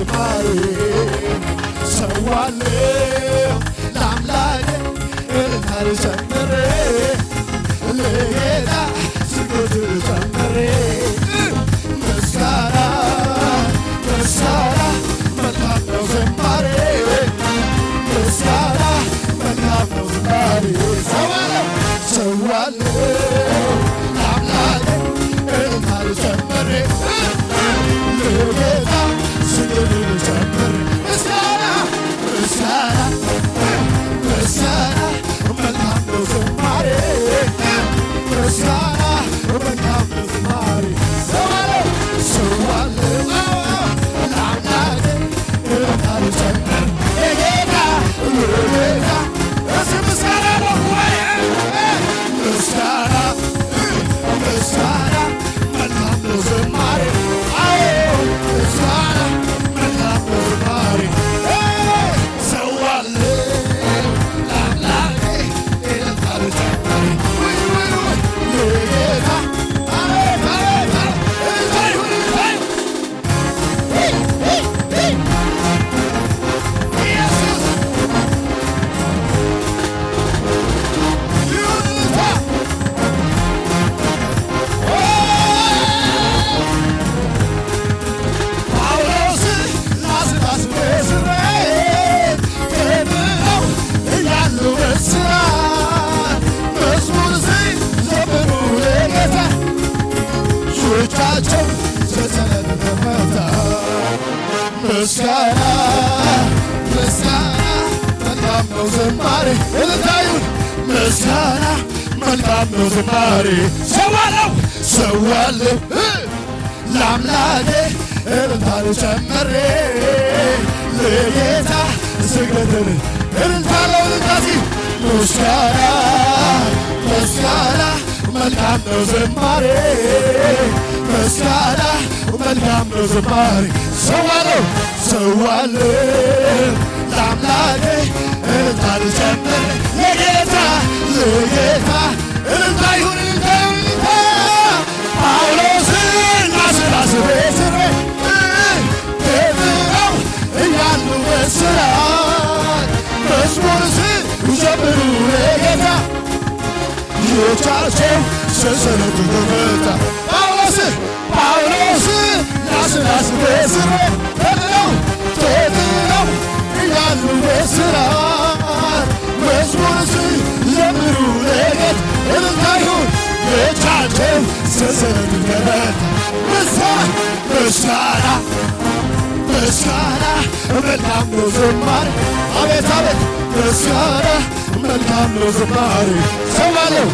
ዝማሬ። ሰዋለሁ ለአምላኬ እልልታን ጨምሬ፣ ለጌታ ስግደትን ጨምሬ። ምስጋና፣ ምስጋና መልካም ነው ዝማሬ፣ ምስጋና መልካም ነው ዝማሬ። ሰዋለሁ፣ ሰዋለሁ ለአምላኬ እልልታን ጨምሬ፣ ለጌታ ስግደትን ጨምሬ። ምስጋና፣ ምስጋና፣ ምስጋና መልካም ነው ዝማሬ፣ ምስጋና መልካም ነው ዝማሬ። ሰዋለሁ፣ ሰዋለሁ ለአምላኬ እልልታን ጨምሬ፣ ለጌታ፣ ለጌታ። እዚህ ምስጋና ነው ወይ? ምስጋና፣ ምስጋና መልካም ነው ዝማሬ። አዎ፣ ምስጋና መልካም ነው ዝማሬ። ሰዋለሁ ለአምላኬ እልልታን ጨምሬ፣ ውይ ውይ ውይ፣ ለጌታ። አቤት አቤት አቤት! እልልታ ይሁን፣ እልልታ ይሁን! ኢየሱስ ይሁን እልልታ! ጳውሎስ ላስላስ በእስር ተጥለው እያሉ በእስራት መዝሙር ሲዘምሩ ለጌታ እጆቻቸው ሰንሰለት ተፈታ። ምስጋና፣ ምስጋና መልካም ነው ዝማሬ። እልልታ ይሁን! ምስጋና መልካም ነው ዝማሬ። ሰዋለሁ፣ ሰዋለሁ ለአምላኬ እልልታን ጨምሬ፣ ለጌታ ስግደትን። እልልታ ነው፣ እልልታ ሲ ምስጋና፣ ምስጋና መልካም ነው ዝማሬ፣ ምስጋና መልካም ነው ዝማሬ። ሰዋለሁ፣ ሰዋለሁ ለአምላኬ እልልታን ጨምሬ፣ ለጌታ፣ ለጌታ። እልልታ ይሁን፣ እልልታ ይሁን፣ እልልታ! ጳውሎስና ሲላስ በእስር ቤት ተጥለው እያሉ በእስራት መዝሙር ሲዘምሩ ለጌታ እጆቻቸው ሰንሰለቱ ተፈታ። ጳውሎስ፣ ጳውሎስ ሲላስ በእስር ቤት ተጥለው፣ ተጥለው እያሉ በእስራት መዝሙር ሲዘምሩ ለጌታ፣ እልልታ ይሁን፣ እጆቻቸው ሰንሰለቱ ተፈታ። ምስጋና፣ ምስጋና፣ ምስጋና መልካም ነው ዝማሬ። አቤት አቤት! ምስጋና መልካም ነው ዝማሬ። ሰዋለሁ፣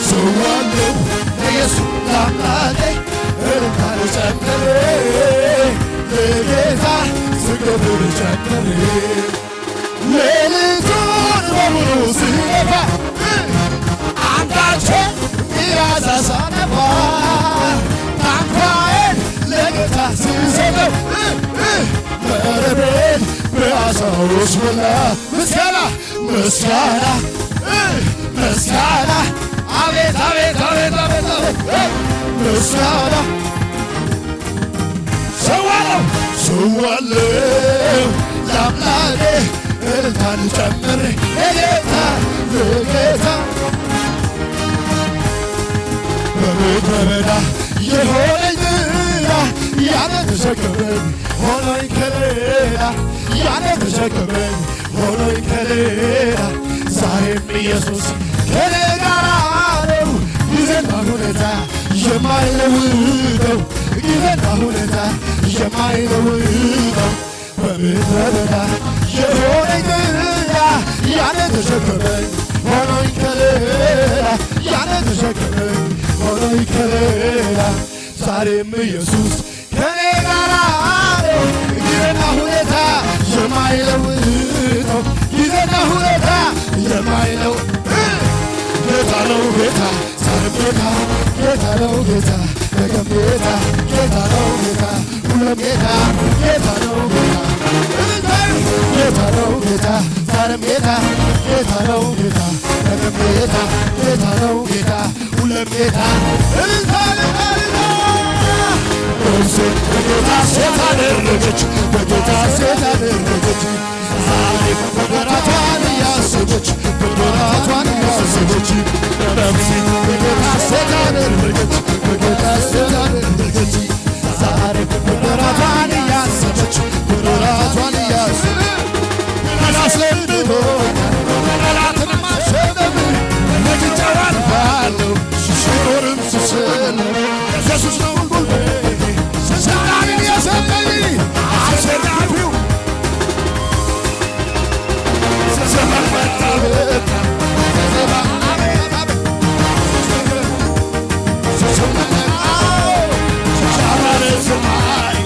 ሰዋለሁ ለኢየሱስ ለአምላኬ እልልታን ጨምሬ፣ ለጌታ ስግደትን ጨምሬ። ሌሊቱን በሙሉ ስለፋ አንዳች የሚያዝ ሳጠፋ ታንኳዬን ለጌታ ስሰጠው መረቤን በዓሣዎች ሞላ። ምስጋና፣ ምስጋና፣ ምስጋና! አቤት አቤት አቤት አቤት አቤት! ምስጋና! ሰዋለሁ፣ ሰዋለሁ ለአምላኬ እልልታን ጨምሬ፣ ለጌታ፣ ለጌታ። በምድረ በዳ የሆነኝ ጥላ፣ ያለ ተሸከመኝ ሆኖኝ ከለላ፣ ያለ ተሸከመኝ ሆኖኝ ከለላ። ዛሬም ኢየሱስ ከኔ ጋር ነው። ጊዜና ሁኔታ የማይለውጠው፣ ጊዜና ሁኔታ የማይለውጠው። በምድረ በዳ የሆነኝ ጥላ፣ ያለ ተሸከመኝ ሆኖኝ ከለላ፣ ያለ ተሸከመኝ ሆኖኝ ከለላ። ዛሬም ኢየሱስ ከኔ ጋር ነው። ጊዜና ሁኔታ የማይለውጠው፣ ጊዜና ሁኔታ የማይለው። ጌታ ነው ጌታ፣ ዛሬም ጌታ፣ ጌታ ነው ጌታ፣ ነገም ጌታ፣ ጌታ ነው ጌታ፣ ሁሌም ጌታ፣ ጌታ ነው ጌታ። እልልታ! ጌታ ነው ጌታ፣ ዛሬም ጌታ፣ ጌታ ነው ጌታ፣ ነገም ጌታ፣ ጌታ ነው ጌታ፣ ሁሌም ጌታ። እልልታ፣ እልልታ፣ እልልታ! ነፍሴ በጌታ ሴት አደረገች፣ በጌታ ሴት አደረገች። ዛሬ ብድራቷን እያሰበች፣ ብድራቷን እያሰበች፣ ነፍሴ በጌታ ሴት አደረገች፣ በጌታ ሴት አደረገች። ዛሬ ብድራቷን እያሰበች፣ ብድራቷን እያሰበች፣ አስለምዶኛል ጠላትን ማሸነፍ። ረግጬው አልፋለሁ ስኖርም ስሰለፍ። ኢየሱስ ነው ጉልበቴ፣ ስልጣንን የሰጠኝ አሸናፊው። ዘመን መጣ በቃ። ሰማይ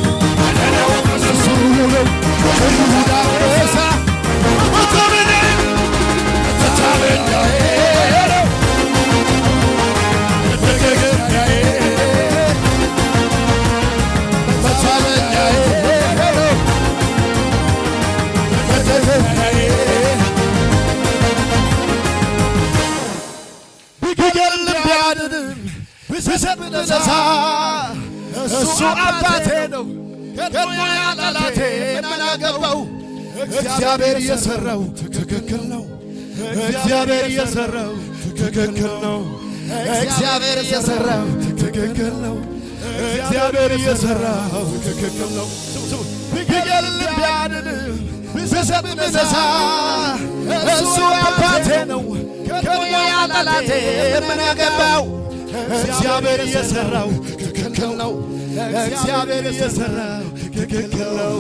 እሱ ነው ከይሁዳ አንበሳ። መታመኛዬ ነው፣ መደገፊያዬ፣ መታመኛዬ ነው፣ መደገፊያዬ። ቢገድልም ቢያድንም ቢሰጥ ቢነሳ እሱ አባቴ ነው። ቀድሞ ያጠላቴ ምን አገባው? እግዚአብሔር የሰራው ትክክል ነው። እግዚአብሔር የሰራው ትክክል ነው። እግዚአብሔር የሰራው ትክክል ነው። እግዚአብሔር የሰራው ትክክል ነው። ቢገድልም ቢያድንም ቢሰጥ ቢነሳ እሱ አባቴ ነው። ቀድሞ ያጠላቴ ምን አገባው? እግዚአብሔር የሰራው ትክክል ነው። እግዚአብሔር የሰራው ትክክል ነው።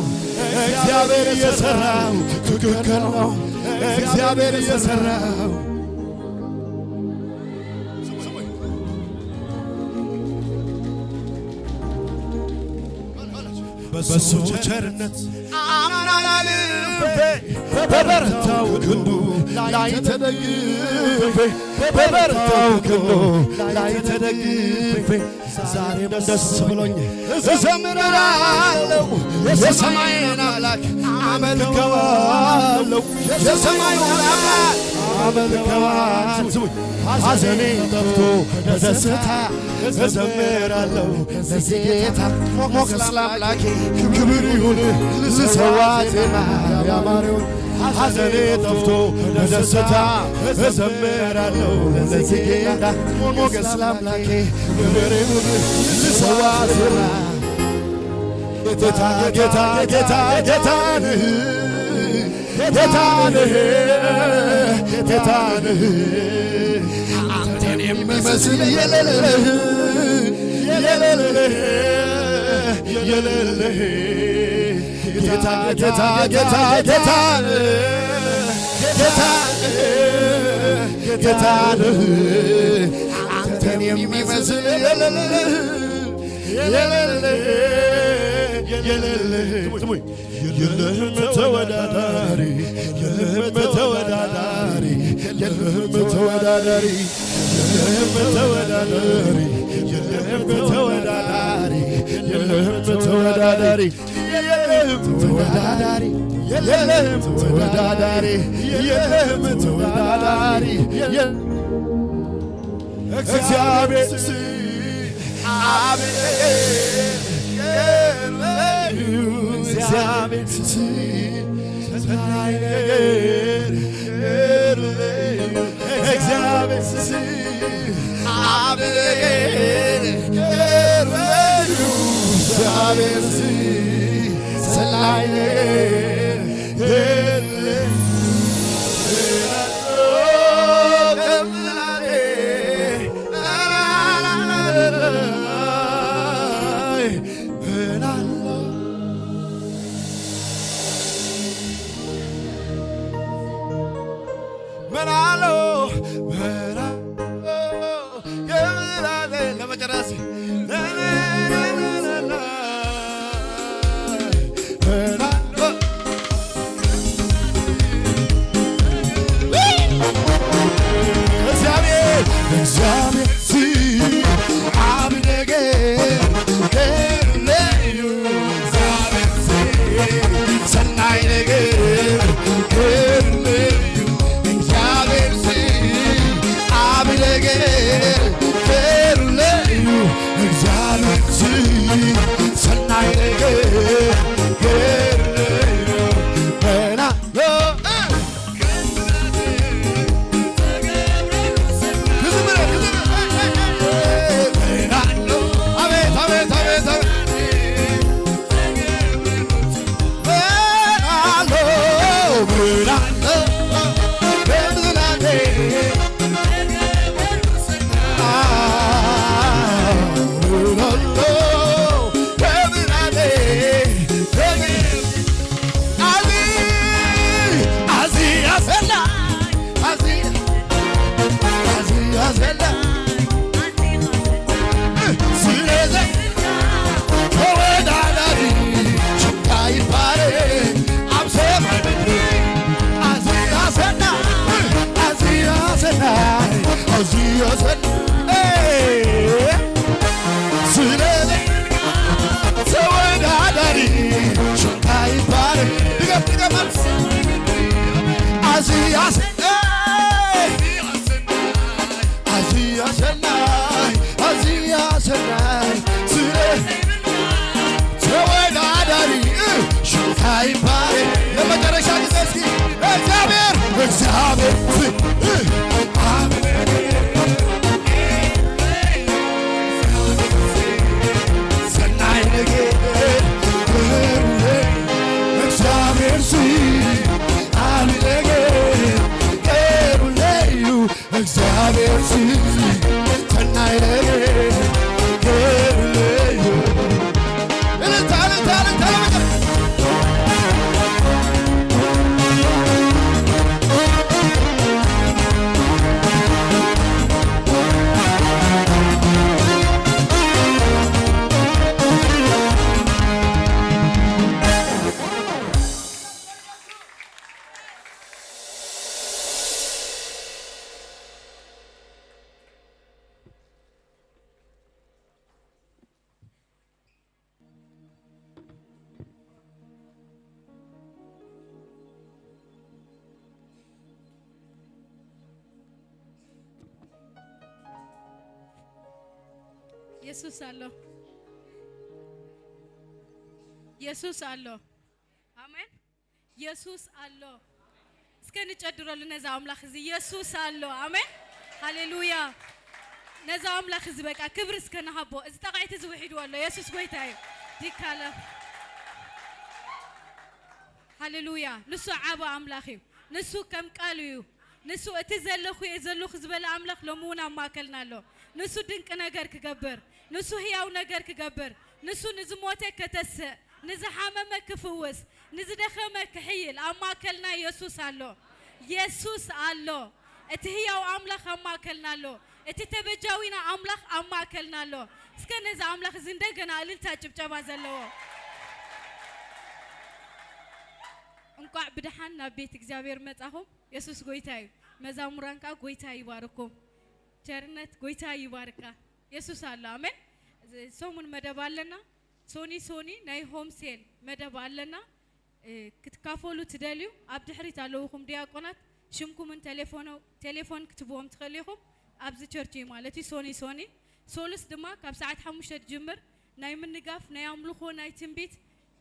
እግዚአብሔር የሰራው ትክክል ነው። እግዚአብሔር የሰራው። በሱ ቸርነት አምናልፌ፣ በበረታው ክንዱ ላይ ተደግፌ፣ በበረታው ክንዱ ላይ ተደግፌ፣ ዛሬም ደስ ብሎኝ እዘምራለሁ። የሰማይን አምላክ አመልከዋለሁ። የሰማዩን አምላክ አመልከዋለሁ። ሐዘኔ ጠፍቶ በደስታ እዘምራለሁ ለዚህ ጌታ። ሞገስ ለአምላኬ ክብር ይሁን፣ ልሰዋ ዜማ ያማረውን። ሐዘኔ ጠፍቶ በደስታ እዘምራለሁ ለዚህ ጌታ። ሞገስ ለአምላኬ ክብር ይሁን፣ ልሰዋ ዜማ። ጌታ ጌታ ጌታ ጌታ ነህ፣ ጌታ ነህ፣ ጌታ ነህ፣ አንተን የሚመስል የሌለህ፣ የሌለህ፣ የሌለህ። ጌታ ጌታ ጌታ ጌታ ነህ፣ ጌታ ነህ፣ ጌታ ነህ፣ አንተን የሚመስል የሌለህ፣ የሌለህ፣ የሌለህ። የለህም ተወዳዳሪ፣ የለህም ተወዳዳሪ፣ የለህም ተወዳዳሪ፣ የለህም ተወዳዳሪ፣ የለህም ተወዳዳሪ፣ የለህም ተወዳዳሪ፣ የለህም ተወዳዳሪ፣ የለህም ተወዳዳሪ፣ የለህም ተወዳዳሪ። እግዚአብሔር አቤት፣ እግዚአብሔር ሰናይ ነገር፣ እግዚአብሔር አቤት፣ እግዚአብሔር ሰናይ ነገር። ምናለው ለመጨረስ። እግዚአብሔር እግዚአብሔር አብ ነገር ልዩ፣ እግዚአብሔር ሰናይ ነገር ልዩ፣ እግዚአብሔር የሱስ ኣሎ፣ የሱስ ኣሎ። ኣሜን። የሱስ ኣሎ። እስከ ንጨድረሉ ነዛ ኣምላኽ እዚ። የሱስ ኣሎ። ኣሜን፣ ሃሌሉያ። ነዛ ኣምላኽ እዚ በቃ ክብሪ እስከ ንሃቦ። እዚ ጠቕዒት እዚ ውሒድዎ ኣሎ። የሱስ ጎይታ እዩ። ዲካለ ሃሌሉያ። ንሱ ዓብ ኣምላኽ እዩ። ንሱ ከም ቃል እዩ። ንሱ እቲ ዘለኹ እየ ዘለኹ ዝበለ ኣምላኽ ሎሚ እውን ኣብ ማእከልና ኣሎ። ንሱ ድንቂ ነገር ክገብር፣ ንሱ ህያው ነገር ክገብር፣ ንሱ ንዝሞተ ከተስእ፣ ንዝሓመመ ክፍውስ፣ ንዝደኸመ ክሕይል ኣብ ማእከልና የሱስ ኣሎ። የሱስ ኣሎ። እቲ ህያው ኣምላኽ ኣብ ማእከልና ኣሎ። እቲ ተበጃዊና ኣምላኽ ኣብ ማእከልና ኣሎ። እስከ ነዚ ኣምላኽ እዚ እንደገና እልልታ ጭብጨባ ዘለዎ። እንቋዕ ብድሓን ናብ ቤት እግዚኣብሔር መጻኹም። የሱስ ጎይታ እዩ። መዛሙራን ከዓ ጎይታ ይባርኩም። ቸርነት ጎይታ ይባርካ። የሱስ ኣሎ። ኣሜን። ሰሙን መደብ ኣለና። ሶኒ ሶኒ ናይ home cell መደብ ኣለና። ክትካፈሉ ትደልዩ ኣብ ድሕሪት ኣለውኹም ዲያቆናት። ሽምኩምን ቴሌፎን ክትብዎም ትኽእል ኢኹም። ኣብዚ church እዩ ማለት እዩ። ሶኒ ሶኒ ሶሉስ ድማ ካብ ሰዓት 5 ጅምር ናይ ምንጋፍ፣ ናይ ኣምልኾ፣ ናይ ትንቢት፣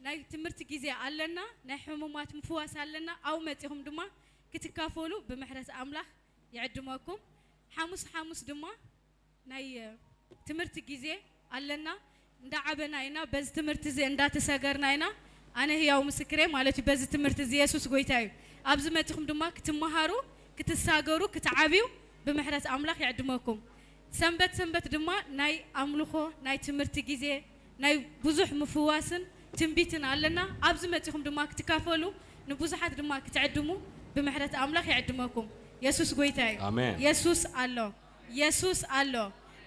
ናይ ትምህርቲ ግዜ ኣለና። ናይ ሕሙማት ምፍዋስ ኣለና። ኣብኡ መፂኹም ድማ ክትካፈሉ ብምሕረት ኣምላኽ ይዕድመኩም። ሓሙስ ሓሙስ ድማ ናይ ትምህርቲ ግዜ ኣለና። እንዳዓበና ኢና፣ በዚ ትምህርቲ እዚ እንዳተሰገርና ኢና። ኣነ ህያው ምስክሬ ማለት እዩ በዚ ትምህርቲ እዚ። የሱስ ጎይታ እዩ። ኣብዚ መፂኹም ድማ ክትመሃሩ፣ ክትሳገሩ፣ ክትዓብዩ ብምሕረት ኣምላኽ ይዕድመኩም። ሰንበት ሰንበት ድማ ናይ ኣምልኾ፣ ናይ ትምህርቲ ግዜ፣ ናይ ብዙሕ ምፍዋስን ትንቢትን ኣለና። ኣብዚ መፂኹም ድማ ክትካፈሉ፣ ንብዙሓት ድማ ክትዕድሙ ብምሕረት ኣምላኽ ይዕድመኩም። የሱስ ጎይታ እዩ። ኣሜን። የሱስ ኣሎ። የሱስ ኣሎ።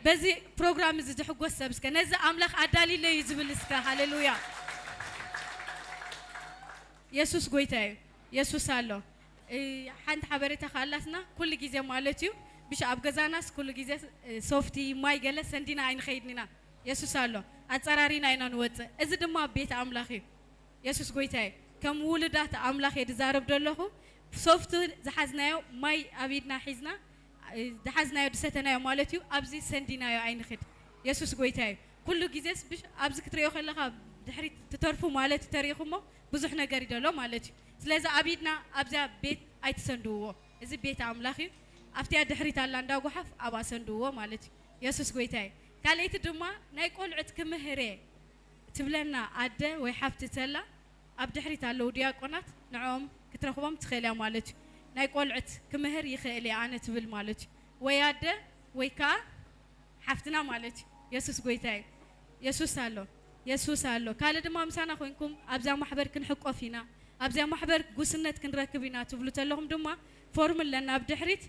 በዚ ፕሮግራም እዚ ዝሕጎስ ሰብ እስከ ነዚ ኣምላኽ ኣዳሊለ እዩ ዝብል እስከ ሃሌሉያ። የሱስ ጎይታ እዩ። የሱስ ኣሎ። ሓንቲ ሓበሬታ ካላትና ኩሉ ግዜ ማለት እዩ ብሻ ኣብ ገዛናስ ኩሉ ግዜ ሶፍቲ ማይ ገለ ሰንዲና ኣይንኸይድን ኢና። የሱስ ኣሎ። ኣፀራሪና ኢና ንወፅእ። እዚ ድማ ቤት ኣምላኽ እዩ። የሱስ ጎይታ እዩ። ከም ውሉዳት ኣምላኽ እየ ዝዛረብ ደለኹ። ሶፍቲ ዝሓዝናዮ፣ ማይ ኣብ ኢድና ሒዝና ዝሓዝናዮ፣ ድሰተናዮ ማለት እዩ ኣብዚ ሰንዲናዮ ኣይንኽድ። የሱስ ጎይታ እዩ። ኩሉ ግዜስ ብሽ ኣብዚ ክትሪኦ ከለኻ ድሕሪት ትተርፉ ማለት እዩ። ተሪኢኹሞ ብዙሕ ነገር ይደሎ ማለት እዩ። ስለዚ ኣብ ኢድና ኣብዚያ ቤት ኣይትሰንድውዎ። እዚ ቤት ኣምላኽ እዩ። ኣብቲያ ድሕሪት ኣላ እንዳጓሓፍ ኣብኣ ሰንድውዎ ማለት እዩ። የሱስ ጎይታ እዩ። ካልአይቲ ድማ ናይ ቆልዑት ክምህር ትብለና ኣደ ወይ ሓፍቲ ተላ ኣብ ድሕሪት ኣለዉ ዲያቆናት፣ ንዕኦም ክትረኽቦም ትኽእል እያ ማለት እዩ። ናይ ቆልዑት ክምህር ይኽእል እየ ኣነ ትብል ማለት እዩ፣ ወይ ኣደ ወይ ከዓ ሓፍትና ማለት እዩ። የሱስ ጎይታ እዩ። የሱስ ኣሎ። የሱስ ኣሎ። ካልእ ድማ ምሳና ኮይንኩም ኣብዛ ማሕበር ክንሕቆፍ ኢና፣ ኣብዛ ማሕበር ጉስነት ክንረክብ ኢና ትብሉ ተለኹም ድማ ፎርም ኣለና ኣብ ድሕሪት፣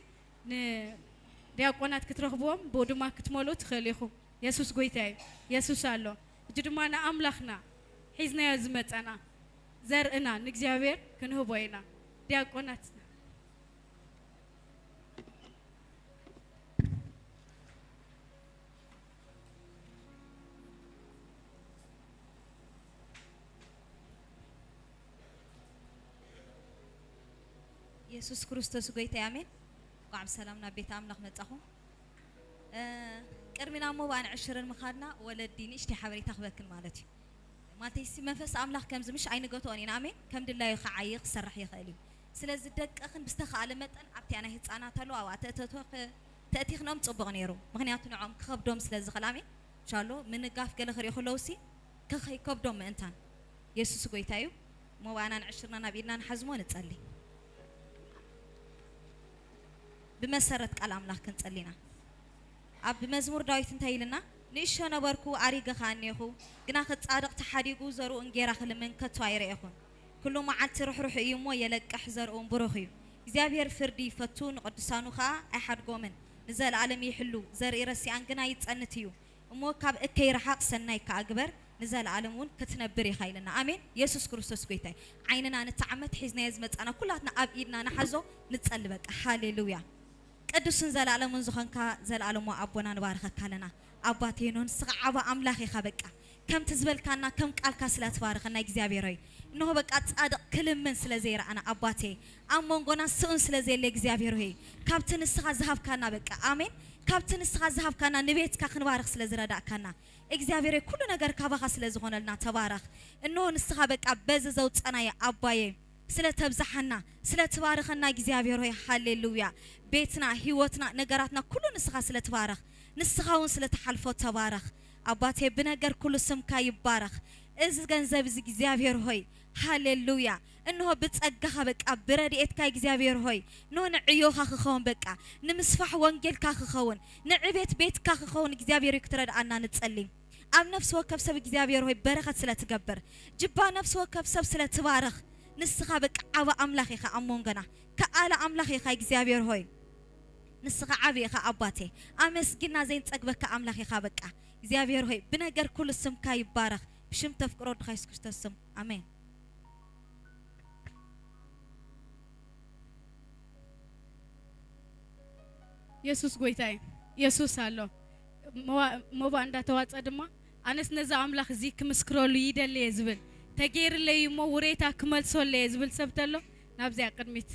ንዲያቆናት ክትረኽብዎም ብኡ ድማ ክትመልኡ ትኽእል ኢኹም። የሱስ ጎይታ እዩ። የሱስ ኣሎ። ሕጂ ድማ ንኣምላኽና ሒዝናዮ ዝመፀና ዘርእና ንእግዚኣብሔር ክንህቦ ኢና። ዲያቆናት። የሱስ ክርስቶስ ጎይታ። ኣሜን። እንኳዕ ብሰላም ናብ ቤት ኣምላኽ መጻኹም። ቅድሚ ናብ ሞባእን ዕሽርን ምኻድና ወለዲ ንእሽተይ ሓበሬታ ክበክን ማለት እዩ። ማለተይሲ መንፈስ ኣምላኽ ከምዚ ምሽ ኣይንገትኦን ኢና። ኣሜን። ከም ድላዩ ክዓይ ክሰርሕ ይኽእል እዩ። ስለዚ ደቅኽን ብዝተኸኣለ መጠን ኣብቲኣ ናይ ህፃናት ኣለዉ ኣብኣ ተእቲኽኖም ፅቡቕ ነይሩ። ምክንያቱ ንዖም ክኸብዶም ስለ ዝኽእል፣ ኣሜን፣ ሻሎ ምንጋፍ ገለ ክሪኡ ከለዉ ሲ ከይከብዶም ምእንታን። የሱስ ጎይታ እዩ። ሞባእና ንዕሽርና ናብ ኢድና ንሓዝሞ ንጸሊ። ብመሰረት ቃል ኣምላኽ ክንጸሊና። ኣብ መዝሙር ዳዊት እንታይ ኢልና? ንእሾ ነበርኩ፣ ኣሪገ ኸኣ እኔኹ፣ ግና ክጻድቕ ተሓዲጉ ዘርኡ እንጌራ ክልምን ከቶ ኣይረኤኹን። ኩሉ መዓልቲ ርሕሩሕ እዩ እሞ የለቅሕ፣ ዘርኡን ብሩኽ እዩ። እግዚኣብሔር ፍርዲ ይፈቱ፣ ንቅዱሳኑ ኸኣ ኣይሓድጎምን። ንዘለኣለም ይሕሉ፣ ዘርኢ ረሲኣን ግና ይጸንት እዩ። እሞ ካብ እከይ ረሓቕ፣ ሰናይ ከኣ ግበር፣ ንዘለኣለም እውን ክትነብር ኢኻ ኢለና። ኣሜን። የሱስ ክርስቶስ ጎይታ እዩ። ዓይንና ንተዓመት ሒዝናዮ ዝመፃና ኩላትና ኣብ ኢድና ንሓዞ ንጸሊ በቃ። ሃሌሉያ። ቅዱስን ዘለኣለሙን ዝኾንካ ዘለኣለሞ ኣቦና ንባርኸካ ኣለና። ኣባቴኖ፣ ንስኻ ዓባ ኣምላኽ ኢኻ። በቃ ከምቲ ዝበልካና ከም ቃልካ ስለ ትባርኸና እግዚኣብሔር ሆይ፣ እንሆ በቃ ጻድቕ ክልምን ስለ ዘይረኣና ኣባቴ፣ ኣብ መንጎና ስኡን ስለ ዘየለ እግዚኣብሔር ሆይ፣ ካብቲ ንስኻ ዝሃብካና በቃ ኣሜን። ካብቲ ንስኻ ዝሃብካና ንቤትካ ክንባርኽ ስለ ዝረዳእካና እግዚኣብሔር ኩሉ ነገር ካባኻ ስለ ዝኾነልና ተባረኽ። እንሆ ንስኻ በቃ በዚ ዘውፀናዮ ኣባየ ስለ ተብዝሓና ስለ ትባርኸና እግዚኣብሔር ሆይ ሃሌሉያ። ቤትና፣ ሂወትና፣ ነገራትና ኩሉ ንስኻ ስለ ትባረኽ፣ ንስኻ እውን ስለ ተሓልፎ ተባረኽ ኣባቴ። ብነገር ኩሉ ስምካ ይባረኽ። እዚ ገንዘብ እዚ እግዚኣብሔር ሆይ ሃሌሉያ፣ እንሆ ብፀጋኻ በቃ ብረድኤትካ እግዚኣብሔር ሆይ እንሆ ንዕዮኻ ክኸውን፣ በቃ ንምስፋሕ ወንጌልካ ክኸውን፣ ንዕቤት ቤትካ ክኸውን እግዚኣብሔር ክትረድኣና ንጸሊ። ኣብ ነፍሲ ወከፍ ሰብ እግዚኣብሔር ሆይ በረኸት ስለ ትገብር፣ ጅባ ነፍሲ ወከፍ ሰብ ስለ ትባርኽ፣ ንስኻ በቃ ዓበ ኣምላኽ ኢኻ፣ ኣብ መንጎና ከኣለ ኣምላኽ ኢኻ። እግዚኣብሔር ሆይ ንስኻ ዓብ ኢኻ ኣባቴ፣ ኣመስጊና ዘይንፀግበካ ኣምላኽ ኢኻ። በቃ እግዚኣብሔር ሆይ ብነገር ኩሉ ስምካ ይባረኽ። ብሽም ተፍቅሮ ወድኻ የሱስ ክርስቶስ ስም ኣሜን። የሱስ ጎይታ እዩ። የሱስ ኣሎ። ሞባ እንዳተዋፀ ድማ ኣነስ ነዚ ኣምላኽ እዚ ክምስክረሉ ይደልየ ዝብል፣ ተገይርለይ እሞ ውሬታ ክመልሰለየ ዝብል ሰብ ተሎ ናብዚኣ ቅድሚት።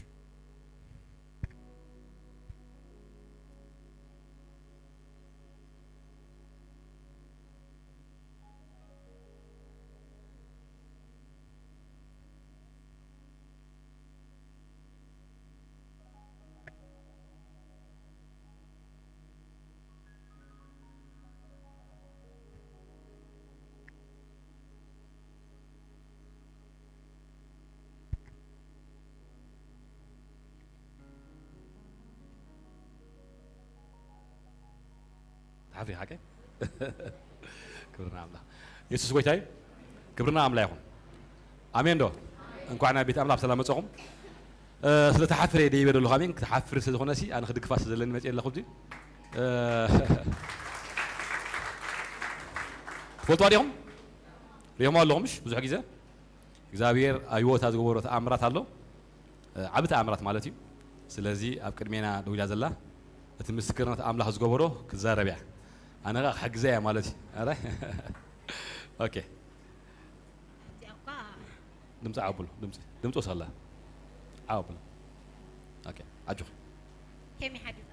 ተሓፍሪ ሓቀ። ክብርና ኣምላኽ፣ የሱስ ጎይታ እዩ። ክብርና ኣምላኽ ይኹን። ኣሜን ዶ? እንኳዕ ናብ ቤት ኣምላኽ ብሰላም መፀኹም። ስለ ተሓፍረ ደይበ ዘለኹ ኣሜን። ክትሓፍሪ ስለ ዝኾነ ሲ ኣነ ክድግፋ ስለ ዘለኒ መፅአ ኣለኹ። እዚ ትፈልጥዋ ዲኹም? ሪኦሞ ኣለኹም? ምሽ ብዙሕ ግዜ እግዚኣብሔር ኣብ ሂወታ ዝገበሮ ተኣምራት ኣሎ፣ ዓቢ ተኣምራት ማለት እዩ። ስለዚ ኣብ ቅድሜና ደው ኢላ ዘላ እቲ ምስክርነት ኣምላኽ ዝገበሮ ክዛረብ እያ፣ ኣነ ከዓ ክሕግዘ እያ ማለት እዩ። ኣራይ okay። ድምፂ ዓብሉ፣ ድምፂ ድምፂ ወሰላ ዓብሉ። Okay ኣጆኺ። ከመይ ሓዲርካ?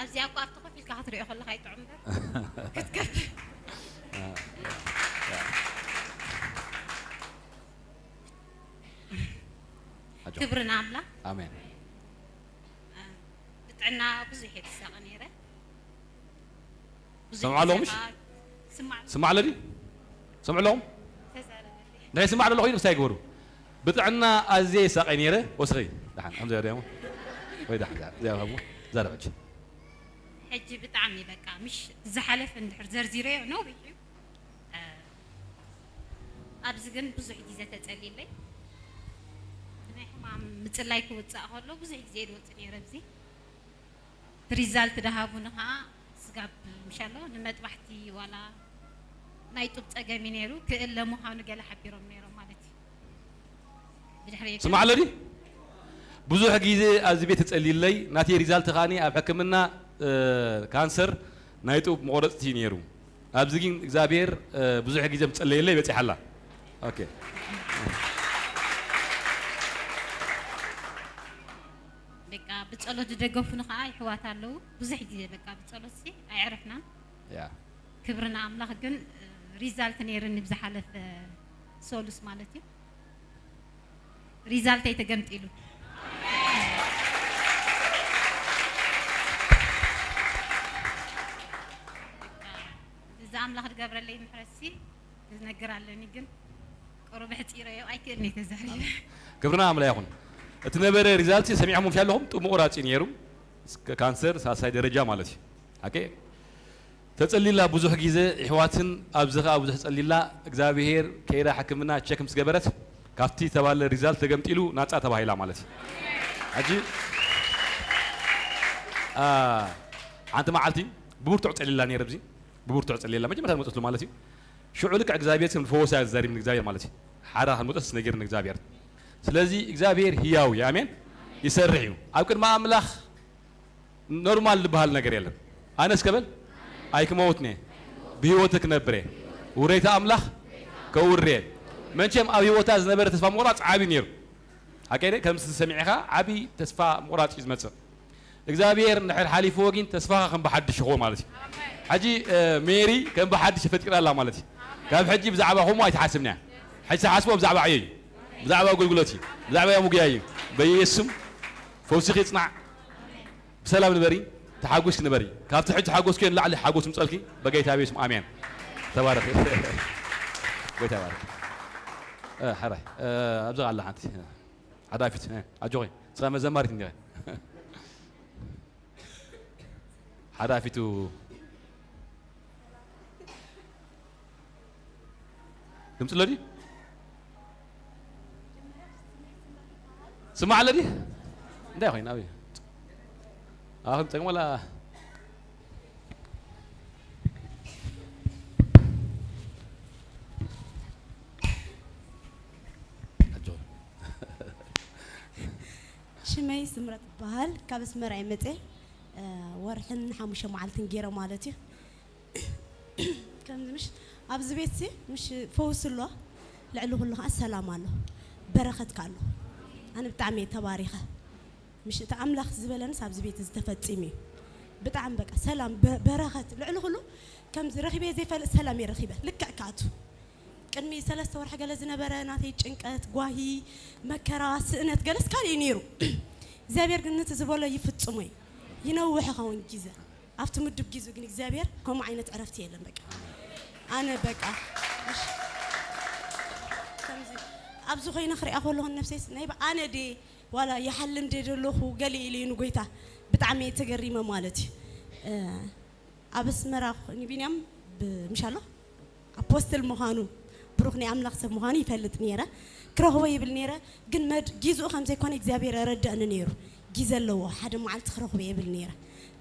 ኣብዚኣ እኳ ኣብቲ ኮፍ ኢልካ ክትሪኦ ከለካ ይጥዑም እምበር ክትከፍል። ክብሪ ንኣምላኽ። ኣሜን። ብጥዕና ብዙሕ እየ ትሳቐ ነይረ። ሰምዑ ኣለኹም? ምሽ ስማዕ ኣሎ ድዩ? ሰምዑ ኣለኹም? ናይ ስማዕ ኣሎ ኮይኑ ክስታይ ይግበሩ። ብጥዕና ኣዝየ ይሳቀይ ነይረ። ወስኺ ድሓን ከምዚ ሪሞ ወይ ድሓን እዚኣ ሃቡ ዛረብ ሕጂ። ሕጂ ብጣዕሚ በቃ ምሽ ዝሓለፈ እንድሕር ዘርዚረዮ ነዊሕ እዩ። ኣብዚ ግን ብዙሕ ግዜ ተጸሊለይ ብናይ ሕማም ምጽላይ ክውጻእ ከሎ ብዙሕ ግዜ ድወጽእ ነይረ። ኣብዚ result ድሃቡኒ ከዓ ስጋብ ምሻሎ ንመጥባሕቲ ዋላ ናይ ጡብ ፀገም እዩ ነይሩ፣ ክእለ ምዃኑ ገለ ሓቢሮም ነይሮም ማለት እዩ። ብድሕሪ ስማዕ ኣሎ ድዩ? ብዙሕ ግዜ ኣብዚ ቤት ተጸሊለይ፣ ናተይ result ከዓኒ ኣብ ሕክምና ካንሰር ናይ ጡብ መቆረፅቲ እዩ ነይሩ። ኣብዚ ግን እግዚኣብሔር ብዙሕ ግዜ ምጸለየለይ በፂሓላ። Okay። በቃ ብፀሎት ዝደገፉኒ ከዓ ይሕዋት ኣለዉ። ብዙሕ ግዜ በቃ ብፀሎት ሲ ኣይዕረፍናን። ክብሪ ንኣምላኽ። ግን result ነይርኒ ብዝሓለፈ ሰሉስ ማለት እዩ፣ result ተይ ተገምጢሉ። እዚ ኣምላኽ ዝገብረለይ ምሕረት ሲ ዝነግር ኣለኒ፣ ግን ቁሩብ ሕፂረዮ ኣይክእልኒ ተዛሪበ። ክብርና ኣምላኽ ይኹን። እቲ ነበረ result ሰሚዖም ምሽ ኣለኹም? ጡብ ምቁራፅ እዩ ነይሩ፣ ካንሰር ሳልሳይ ደረጃ ማለት እዩ። Okay፣ ተጸሊላ ብዙሕ ግዜ ኣሕዋትን ኣብዚ ከዓ ብዙሕ ጸሊላ። እግዚኣብሄር ከይዳ ሕክምና check ምስ ገበረት ካብቲ ተባለ result ተገምጢሉ ናፃ ተባሂላ ማለት እዩ። ሕጂ ሓንቲ መዓልቲ ብብርቱዕ ጸሊላ ነይረ፣ ብዚ ብብርቱዕ ጸሊላ መጀመርታ መፀትሉ ማለት እዩ። ሽዑ ልክዕ እግዚኣብሔር ስም ፈወሳ ዘዛሪብኒ እግዚኣብሔር ማለት እዩ። ሓራ ክንመፀስ ነጊርኒ እግዚኣብሔር። ስለዚ እግዚኣብሔር ህያው እዩ፣ ኣሜን፣ ይሰርሕ እዩ። ኣብ ቅድሚ ኣምላኽ normal ዝበሃል ነገር የለን። ኣነስ ከበል ኣይክመውትኒ ብሂወት ክነብር እየ፣ ውረይታ ኣምላኽ ከውሪ እየ። መንቸም ኣብ ሂወታ ዝነበረ ተስፋ ምቁራፅ ዓብይ ነይሩ። ሓቀይ ከምዚ ሰሚዕኻ ዓብይ ተስፋ ምቁራፅ እዩ ዝመፅእ። እግዚኣብሔር እንድሕር ሓሊፍዎ ግን ተስፋኻ ከም ብሓድሽ ይኸውን ማለት እዩ። ሕጂ ሜሪ ከም ብሓድሽ ተፈጢራ ኣላ ማለት እዩ። ካብ ሕጂ ብዛዕባ ከምኡ ኣይትሓስብን እያ። ሕጂ ትሓስቦ ብዛዕባ ዕዮ እዩ፣ ብዛዕባ ኣገልግሎት እዩ፣ ብዛዕባ ምጉያይ እዩ። በየሱስ ስም ፈውሲኺ ይጽናዕ። ብሰላም ንበሪ፣ ተሓጒስኪ ንበሪ። ካብቲ ሕጂ ሓጎስኪዮ ንላዕሊ ሓጎስ ይምጸልኪ በጌታ በየሱስ ስም ኣሜን። ተባረኺ። ጎይታ ይባርክ። ሕራይ ኣብዚ ኣላ ሓንቲ ሓዳፊት ኣጆኺ ንስኻ መዘማሪት እንዲኺ ሓዳፊቱ ድምፂ ኣሎ ድዩ ስማዕ ኣሎ ድዩ እንታይ ኮይና ኣበይ ኣኽም ፀግም ዋላ ሽመይ ስምረት ይበሃል ካብ ኣስመራ እየ መፀ ወርሕን 5 መዓልትን ገይረ ማለት እዩ ከምዚ ምሽ ኣብዚ ቤት ሲ ምሽ ፈውሲ ኣሎ ልዕሊ ኩሉ ከዓ ሰላም ኣሎ በረኸት ከ ኣሎ ኣነ ብጣዕሚ እየ ተባሪኸ ምሽ እቲ ኣምላኽ ዝበለንስ ኣብዚ ቤት እዚ ተፈፂሙ እዩ ብጣዕሚ በቃ ሰላም በረኸት ልዕሊ ኩሉ ከምዚ ረኺበ ዘይፈልጥ ሰላም እየ ረኺበ ልክዕ ክኣቱ ቅድሚ 3 ወርሒ ገለ ዝነበረ ናተይ ጭንቀት ጓሂ መከራ ስእነት ገለስ ካልእ እዩ ነይሩ እግዚኣብሔር ግን ነቲ ዝበሎ ይፍጽሞ እዩ ይነውሕ ይኸውን ጊዘ ኣብቲ ምዱብ ጊዙ ግን እግዚኣብሔር ከምኡ ዓይነት ዕረፍቲ የለን በቃ ኣነ በቃ ከምዚ ኣብዚ ኮይነ ክሪኣ ከለኹ ነፍሰይስ ናይ ኣነ ዴ ዋላ ይሓልም ዴ ዘለኹ ገለ ኢለ እዩ ንጎይታ ብጣዕሚ እየ ተገሪመ ማለት እዩ ኣብ ኣስመራ ንቢንያም ብምሻሎ apostle ምዃኑ ብሩኽ ናይ ኣምላኽ ሰብ ምዃኑ ይፈልጥ ነይረ ክረኽቦ ይብል ነይረ ግን መድ ጊዝኡ ከም ዘይኮነ እግዚኣብሔር የረድኣኒ ነይሩ ጊዘ ኣለዎ ሓደ መዓልቲ ክረኽቦ ይብል ነይረ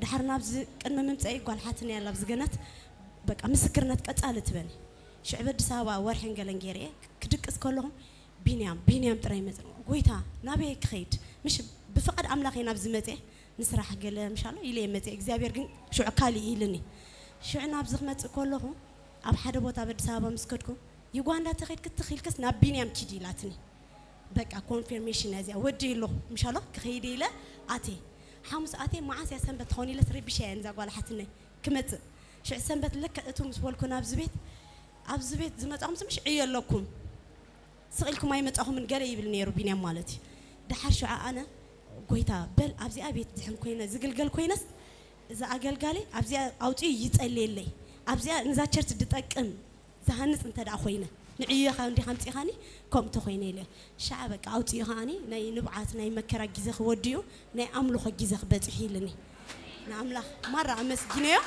ድሓር ናብዚ ቅድሚ ምምፀኢ ጓል ሓትነይ ኣላ ኣብዚ ገነት በቃ ምስክርነት ቀፃሊ ትበኒ ሽዑ በኣዲስ ኣበባ ወርሕን ገለን ገይረ እየ ክድቅስ ከለኹ ቢንያም ቢንያም ጥራይ መፅእ ጎይታ ናበይ ክኸይድ ምሽ ብፍቓድ ኣምላኽ እየ ናብዚ መፅአ ንስራሕ ገለ ምሻሎ ኢለ እየ መፅአ እግዚኣብሔር ግን ሽዑ ካሊእ ኢልኒ ሽዑ ናብዚ ክመፅእ ከለኹ ኣብ ሓደ ቦታ ኣብ ኣዲስ ኣበባ ምስ ከድኩ ዩጋንዳ ተኸድኪ ትኽ ኢልክስ ናብ ቢንያም ኪዲ ኢላትኒ በቃ confirmation እያ እዚኣ ወዲኤ ኣለኹ ምሻሎ ክኸይድ ኢለ ኣትየ ሓሙስ ኣትየ መዓስ እያ ሰንበት ትኸውን ኢለስ ረቢሸያ እየ ንዛ ጓል ሓትነይ ክመፅእ ሽዑ ሰንበት ልክዕ እትው ምስ በልኩ ናብዚ ቤት ኣብዚ ቤት ዝመፃኹምሲ ምሽ ዕዮ ኣለኩም ስቕ ኢልኩም ኣይመፃኹምን ገለ ይብል ነይሩ ቢንያም ማለት እዩ ደሓር ሽዑ ኣነ ጎይታ በል ኣብዚኣ ቤት ድሕን ኮይነ ዝግልገል ኮይነስ እዚ ኣገልጋሊ ኣብዚኣ ኣውጺኡ ይጸልየለይ ኣብዚኣ ንዛ church ድጠቅም ዝሃንጽ እንተ ኮይነ ንዕዮኻ እንዲኻ ኣምጺኻኒ ከምኡ ተኾይነ ኢለ ሻዓ በቃ ኣውጺኡ ከኣኒ ናይ ንብዓት ናይ መከራ ግዜ ክወዲኡ ናይ ኣምልኾ ግዜ ክበጺሑ ኢልኒ ንኣምላኽ ማራ ኣመስጊነዮ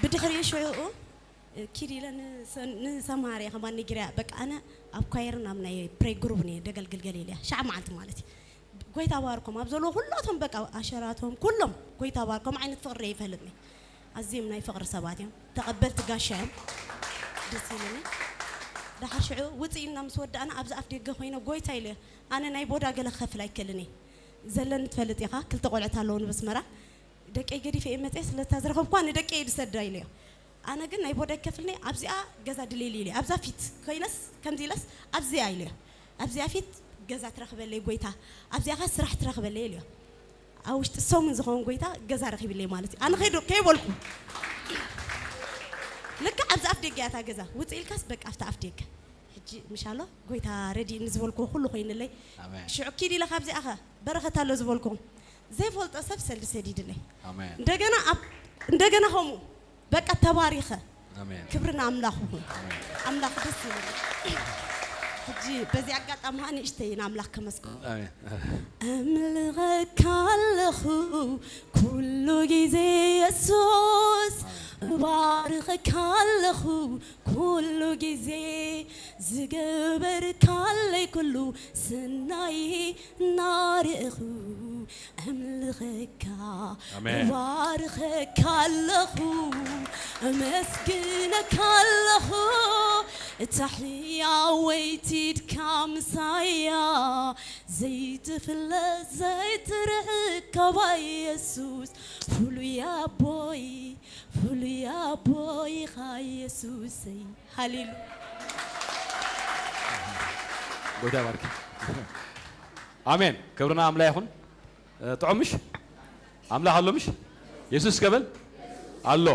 ብድሕሪኡ ሽዑኡ ኪድ ኢለ ንሰምሃር እየ ከማን ነጊረያ በቃ ኣነ ኣብ choir ን ኣብ ናይ pray group ን እየ ደገልግል ገለ ኢለያ ሻዓ መዓልቲ ማለት እዩ ጎይታ ባርኮም ኣብ ዘለዎ ኩላቶም በቃ ኣሸራቶም ኩሎም ጎይታ ባርኮም ዓይነት ፍቅሪ ርእየ ኣይፈልጥን እየ ኣዝዮም ናይ ፍቅሪ ሰባት እዮም ተቀበልቲ ጋሻ እዮም ደስ ኢሉኒ ደሓር ሽዑ ውጽእ ኢልና ምስ ወዳእና ኣብዚ ኣፍ ደገ ኮይነ ጎይታ ኢለ ኣነ ናይ ቦዳ ገለ ክኸፍል ኣይክእልን እየ ዘለኒ ትፈልጥ ኢኻ ክልተ ቆልዑት ኣለዉኒ በስመራ ደቀይ ገዲፈ እየ መጽየ ስለታ ዝረኸብኩዋ ንደቀይ እየ ዝሰዳ ኢለዮ ኣነ ግን ናይ ቦዳ ኣይከፍልን እየ ኣብዚኣ ገዛ ድለይሊ ኢለዮ ኣብዛ ፊት ኮይነስ ከምዚ ኢለስ ኣብዚኣ ኢለዮ ኣብዚኣ ፊት ገዛ ትረኽበለይ ጎይታ ኣብዚኣ ከ ስራሕ ትረኽበለይ ኢለዮ ኣብ ውሽጢ ሰሙን ዝኸውን ጎይታ ገዛ ረኺብለይ ማለት እዩ ኣነ ከይዶ ከይበልኩ ልክዕ ኣብዚ ኣፍ ደገ እያ እታ ገዛ ውፅእ ኢልካስ በቃ ኣብቲ ኣፍ ደገ ሕጂ ምሻሎ ጎይታ ረዲእኒ ዝበልክዎ ኩሉ ኮይንለይ ሽዑ ኪድ ኢለ ካብዚኣ ከ በረኸት ኣሎ ዝበልክዎ ዘይፈልጦ ሰብ ሰልዲ ሰዲድለይ እንደገና እንደገና ከምኡ በቃ ተባሪኸ ክብሪ ንኣምላኽ ይኹን ኣምላኽ ደስ ይብል ሕጂ በዚ ኣጋጣሚ ከዓ ንእሽተይ ንኣምላኽ ከመስግኖ ኣምልኸካ ኣለኹ ኩሉ ግዜ የሱስ እባርኸካ ኣለኹ ኩሉ ግዜ ዝገበርካለይ ኩሉ ሰናይ እናርእኹ ኣምልኸካ እባርኸካ ኣለኹ ኣመስግነካ ኣለኹ እታ ሕያወይቲ ኢድካ ምሳያ ዘይትፍለ ዘይትርሕቅ ካባይ የሱስ ፍሉይ ኣቦይ ፍሉይ ኣቦይ ኢኻ የሱሰይ ሃሌሉያ። ጎይታ ይባርክ። ኣሜን። ክብሪ ንኣምላኽ ይኹን። ጥዑምሽ ኣምላኽ ኣሎ ምሽ? የሱስ ከበል ኣሎ።